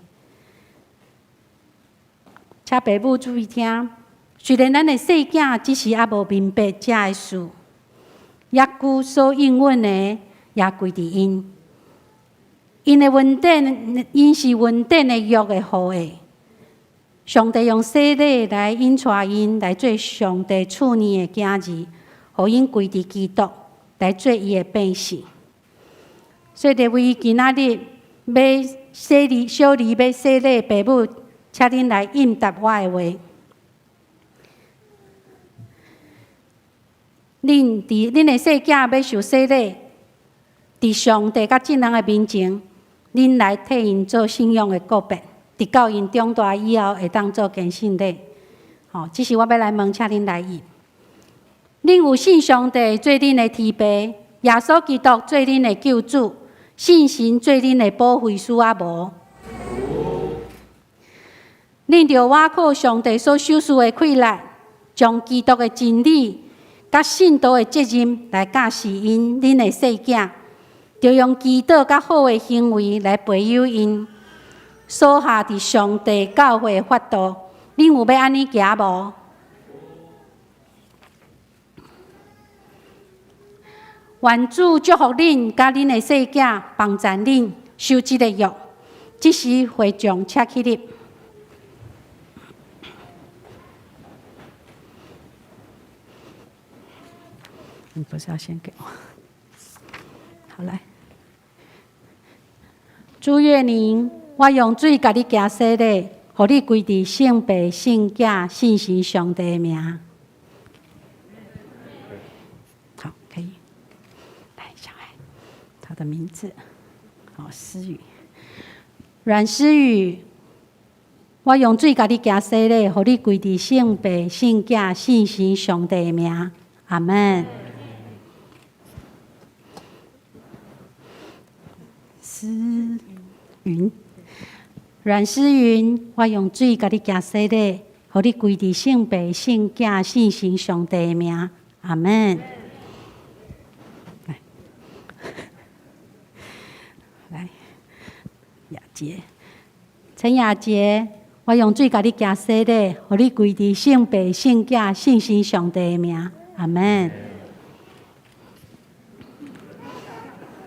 請爸母注意聽，雖然咱的細囝這時猶無明白這个事，猶閣所應允的也歸佇𪜶。𪜶的恩典，𪜶是恩典的約的後裔。上帝用洗禮來引帶𪜶來做上帝賜予的囝兒，予𪜶歸佇基督來做伊的百姓。所以，這位今仔日欲洗禮小兒欲洗禮爸母，請恁來應答我的話。恁佇恁的細囝欲受洗禮，佇上帝佮眾人的面前，恁來替𪜶做信仰的告白，直到𪜶長大以後會當做堅信禮。吼，這是我欲來問，請恁來應。恁有信上帝做恁的天父，耶穌基督做恁的救主，聖神做恁的保惠師抑無？恁著倚靠上帝所賞賜的氣力，將基督的真理佮信徒的責任來教示𪜶恁的細囝，著用祈禱佮好的行為來培養𪜶，屬下佇上帝教會的法度，恁有欲按呢行無？願主祝福恁佮恁的細囝，幫贊恁守這个約。這時會眾請起立。你不是要先給我？好來，朱月寧、我用水共你行洗禮，予你歸佇聖父、聖子、聖神上帝的名。好，可以。來，小孩，他的名字，好，思雨，阮思雨，我用水共你行洗禮，予你歸佇聖父、聖子、聖神上帝的名。阿門。思雲，阮思雲，我用水共你行洗禮，予你歸佇聖父、聖子、聖神上帝的名。阿門。來，來，雅潔，陳雅潔，我用水共你行洗禮，予你歸佇聖父、聖子、聖神上帝的名。阿門。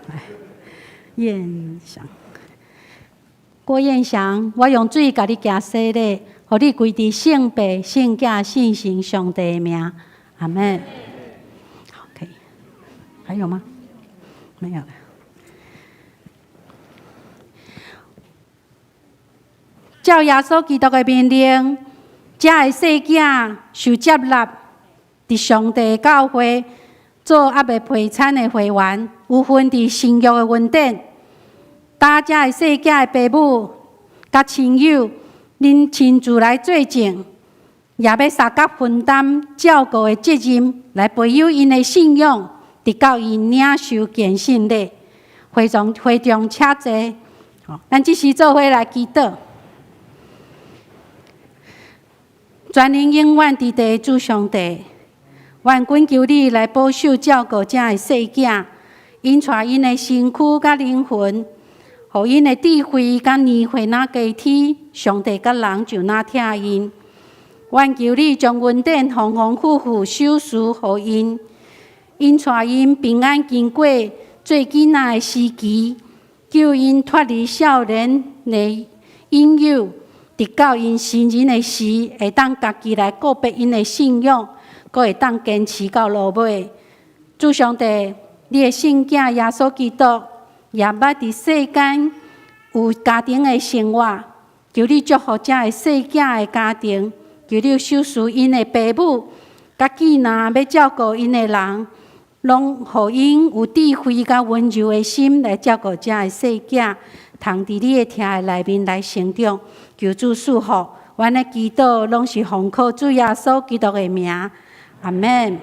來，燕翔，郭燕翔，我用水共你行洗禮，予你歸佇聖父、聖子、聖神上帝的名。阿門。好，可以。還有嗎？沒有了。照耶穌基督的命令，這个細囝受接納，佇上帝教會做猶未陪餐的會員，有份佇聖約的恩典。今這个細囝的爸母佮親友，恁親自來做證，也欲相佮分擔照顧的責任，來培養𪜶的信仰，直到𪜶領受堅信禮。會眾會眾請坐，咱這時做伙來祈禱。全能永遠佇地的主上帝，阮懇求你來保守照顧這个細囝，𪜶帶𪜶的身軀佮靈魂，予𪜶的智慧佮年歲若加添，上帝佮人就若疼𪜶。阮求你將恩典豐豐富富賞賜予𪜶，𪜶帶𪜶平安經過做囡仔的時期，救𪜶脫離少年的引誘，直到𪜶成人的時，會當家己來告別𪜶的信仰，閣會當堅持到落尾。主上帝，你的聖子耶穌基督也捌佇世間有家庭的生活，求你祝福這个細囝的家庭，求你賞賜𪜶的爸母，佮囝若欲照顧𪜶的人，攏予𪜶有智慧佮溫柔的心來照顧這個細囝，通佇你的疼愛內面來成長。求主賜福，阮的祈禱攏是奉靠主耶穌基督的名，阿門。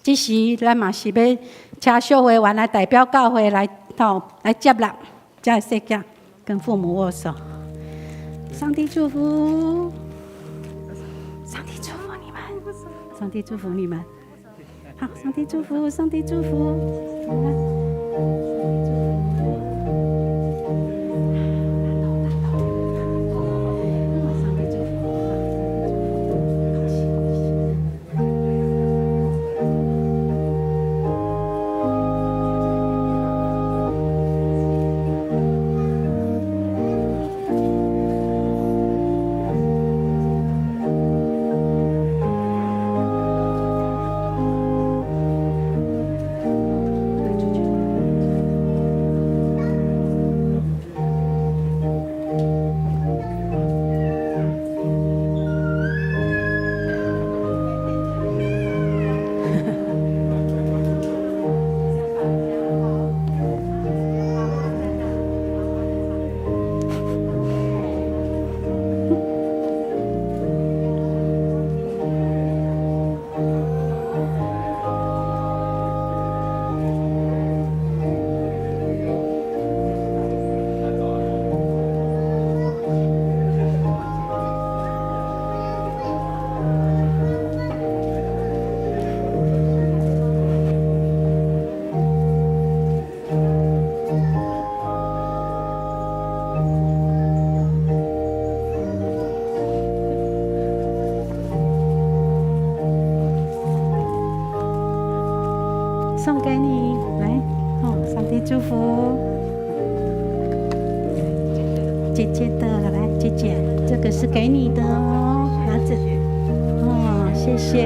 這時，咱嘛是欲請小會員來代表教會來吼來接納這個細囝，跟父母握手。上帝祝福，上帝祝福你們，上帝祝福你們。好，上帝祝福，上帝祝福。送給你，來，哦，上帝祝福。姐姐的，來，姐姐，這個是給你的哦，拿著。哦，謝謝。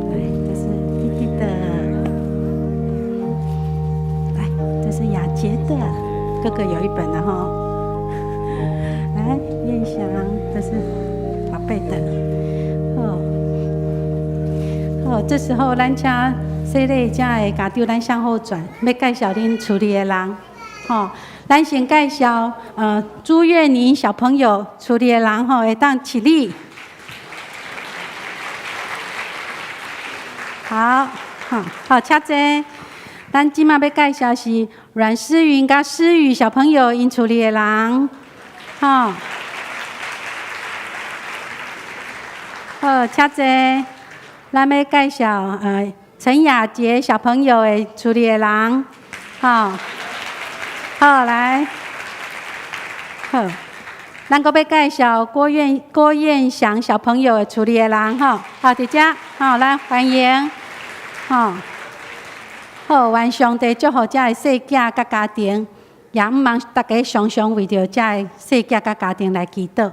來，這是弟弟的。來，這是雅潔的。哥哥有一本了哈。來，燕翔，這是寶貝的。好，好，這時候咱請洗禮遮的家長，咱向後轉，欲介紹恁厝裡的人。吼，咱先介紹朱月寧小朋友厝裡的人吼，會當起立。好，好，好，請坐。咱這馬欲介紹是阮詩雲佮詩雨小朋友𪜶厝裡的人，吼，好，請坐。咱欲介紹陳雅潔小朋友的厝裡的人，吼，好來，好，咱閣欲介紹郭燕祥小朋友的厝裡的人，吼，好，佇遮，好，來歡迎，吼。好，願上帝祝福遮的細囝佮家庭，也毋茫大家常常為著遮的細囝佮家庭來祈禱。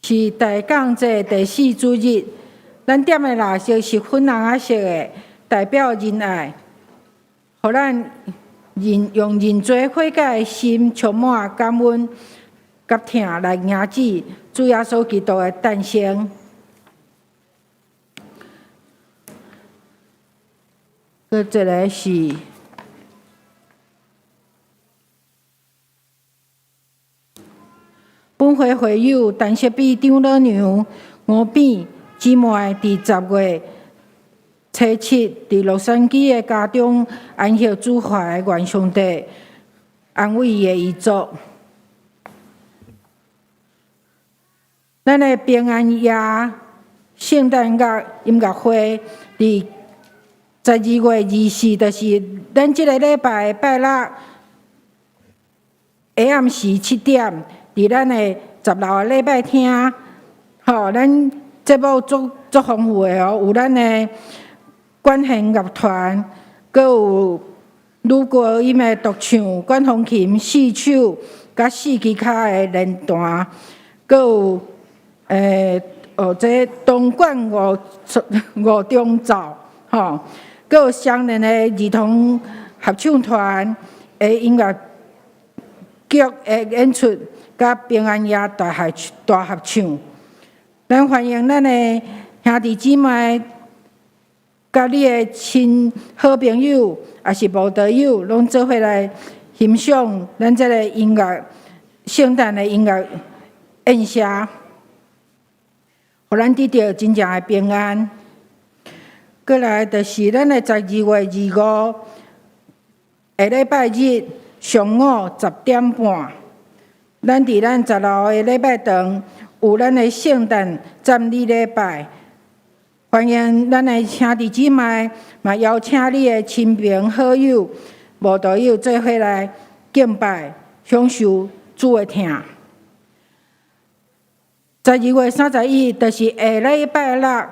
是大降節第四主日，咱點的蠟燭是粉紅仔色的，代表仁愛，予咱認用認罪悔改的心，充滿感恩佮疼來迎接主耶穌基督的誕生。閣一个是本會會友陳雪美長老娘吳扁姊妹，佇10月初7佇洛杉磯的家中安息主懷，願上帝安慰伊的遺族。咱的平安夜聖誕樂音樂會佇12月24，就是咱這个禮拜拜六下暗時7點。佇咱的十樓的禮拜廳，吼，咱節目足足豐富的哦，有咱的管弦樂團，閣有女高音的獨唱、管風琴四手，佮四支跤的連彈，閣有哦，這銅管五五重奏，吼，閣有雙連的兒童合唱團的音樂劇的演出。佮平安夜大合唱，咱歡迎咱的兄弟姊妹，佮你的親好朋友，抑是無道友，攏做伙來欣賞咱這个音樂聖誕的音樂宴席，予咱得著真正的平安。過來就是咱的12月25，下禮拜日上午10點半。咱佇咱十樓的禮拜堂有咱的聖誕讚美禮拜，歡迎咱的兄弟姊妹，嘛邀請你的親朋好友、無道友做伙來敬拜，享受主的疼。12月31，就是下禮拜六下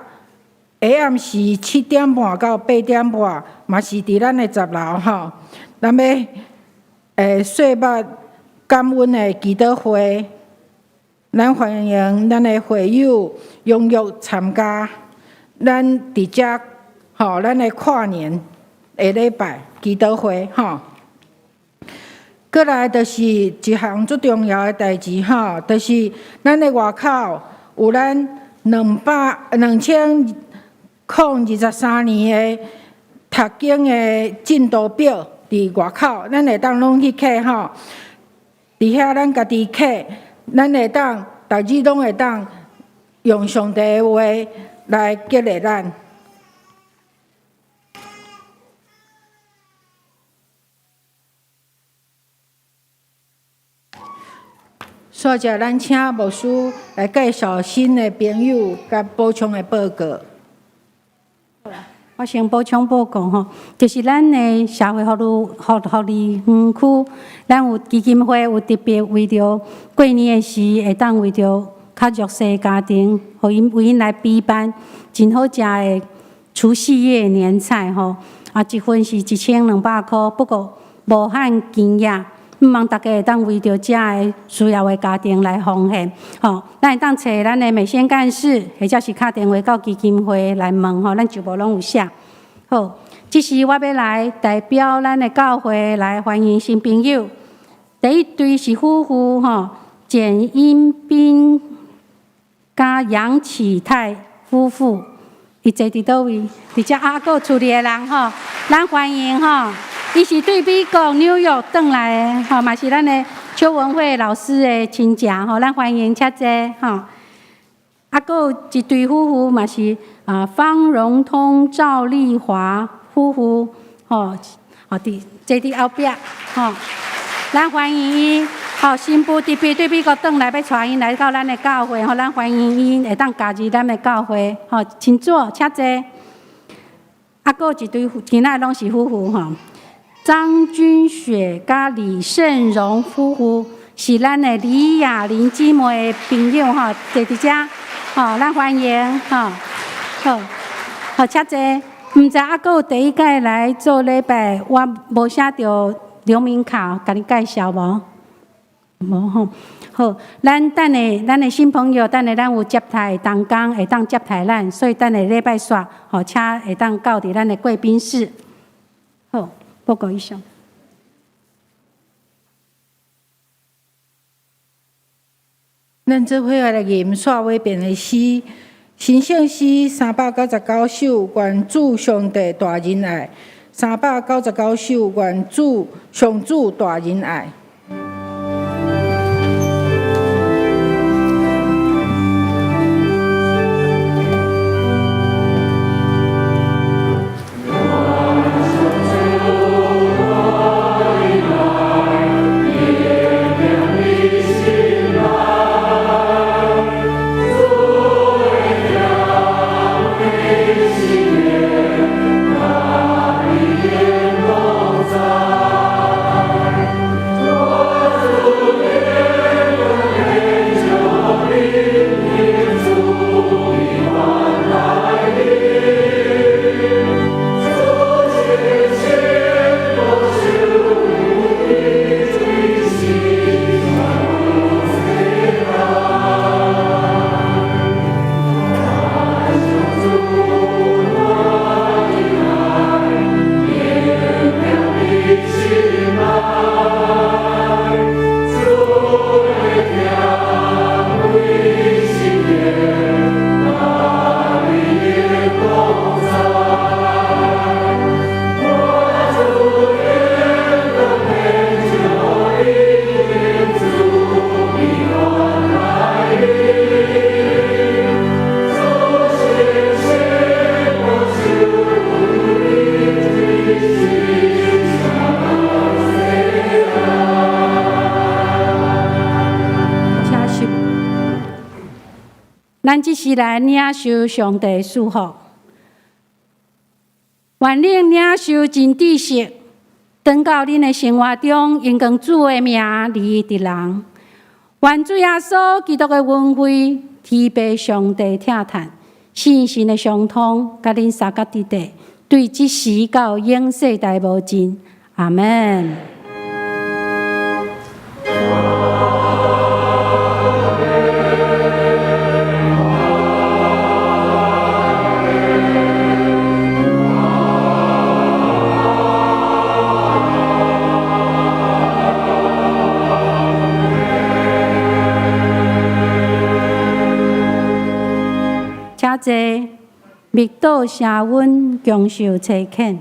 暗時7點半到8點半，嘛是佇咱的十樓吼，咱欲歲末感恩的祈禱會，咱歡迎咱的會友踴躍參加。咱佇遮吼，咱的跨年下禮拜祈禱會吼。過來就是一項足重要的代誌吼，就是咱的外口有咱2023年的讀經的進度表佇外口，咱會當攏去揢吼。佇遐咱家己揢，咱會當逐日攏會當用上帝的話來激勵咱。煞來，咱請牧師來介紹新的朋友佮補充的報告。我先補充報告吼，就是咱的社會福利園區，咱有基金會有特別為著過年的時，會當為著較弱勢家庭，予𪜶為𪜶來備辦真好食的除夕夜年菜吼。啊，啊，一份是1200箍，不過無限金額。希望大家會當為著遮个需要的家庭來奉獻，吼，咱會當揣咱的美宣幹事，或者是敲電話到基金會來問，吼，咱全部攏有寫。好，這時我欲來代表咱的教會來歡迎新朋友。第一對是夫婦，吼，簡英斌佮楊啟泰夫婦，伊坐佇佗位？佇遮阿閣厝裡的人，吼，咱歡迎，吼。伊是對美國紐約轉來的，吼，嘛是咱的邱文慧老師的親戚，吼，咱歡迎，請坐，吼。啊，閣有一對夫婦嘛是啊，方榮通、趙麗華夫婦，吼，吼，佇坐佇後壁，吼，咱歡迎伊，吼，新婦特別對美國轉來，欲帶𪜶來到咱的教會，吼，咱歡迎𪜶會當加入咱的教會，吼，請坐，請坐。啊，閣有一對今仔攏是夫婦，吼。張君雪佮李勝榮夫婦是咱的李雅玲姊妹的朋友吼，坐佇遮，吼，咱歡迎，吼，好，好，請坐。毋知猶閣有第一擺來做禮拜，我無寫著留名卡，共你介紹無？無吼。好，咱等下咱的新朋友，等下咱有接待同工會當接待咱，所以等下禮拜煞，吼，請會當到佇咱的貴賓室。好。報告以上。咱做伙來吟煞尾遍的詩，神聖詩399首，願主上帝大仁愛。399首，願主上主大仁愛。咱這時來領受上帝賜福，願恁領受真知識，轉到恁的生活中，榮光主的名而得人。願主耶穌基督的恩惠、天父上帝疼疼、聖神的相通，佮恁三甲佇底，對這時到永世代無盡。阿門。請坐，默禱聲阮共受差遣。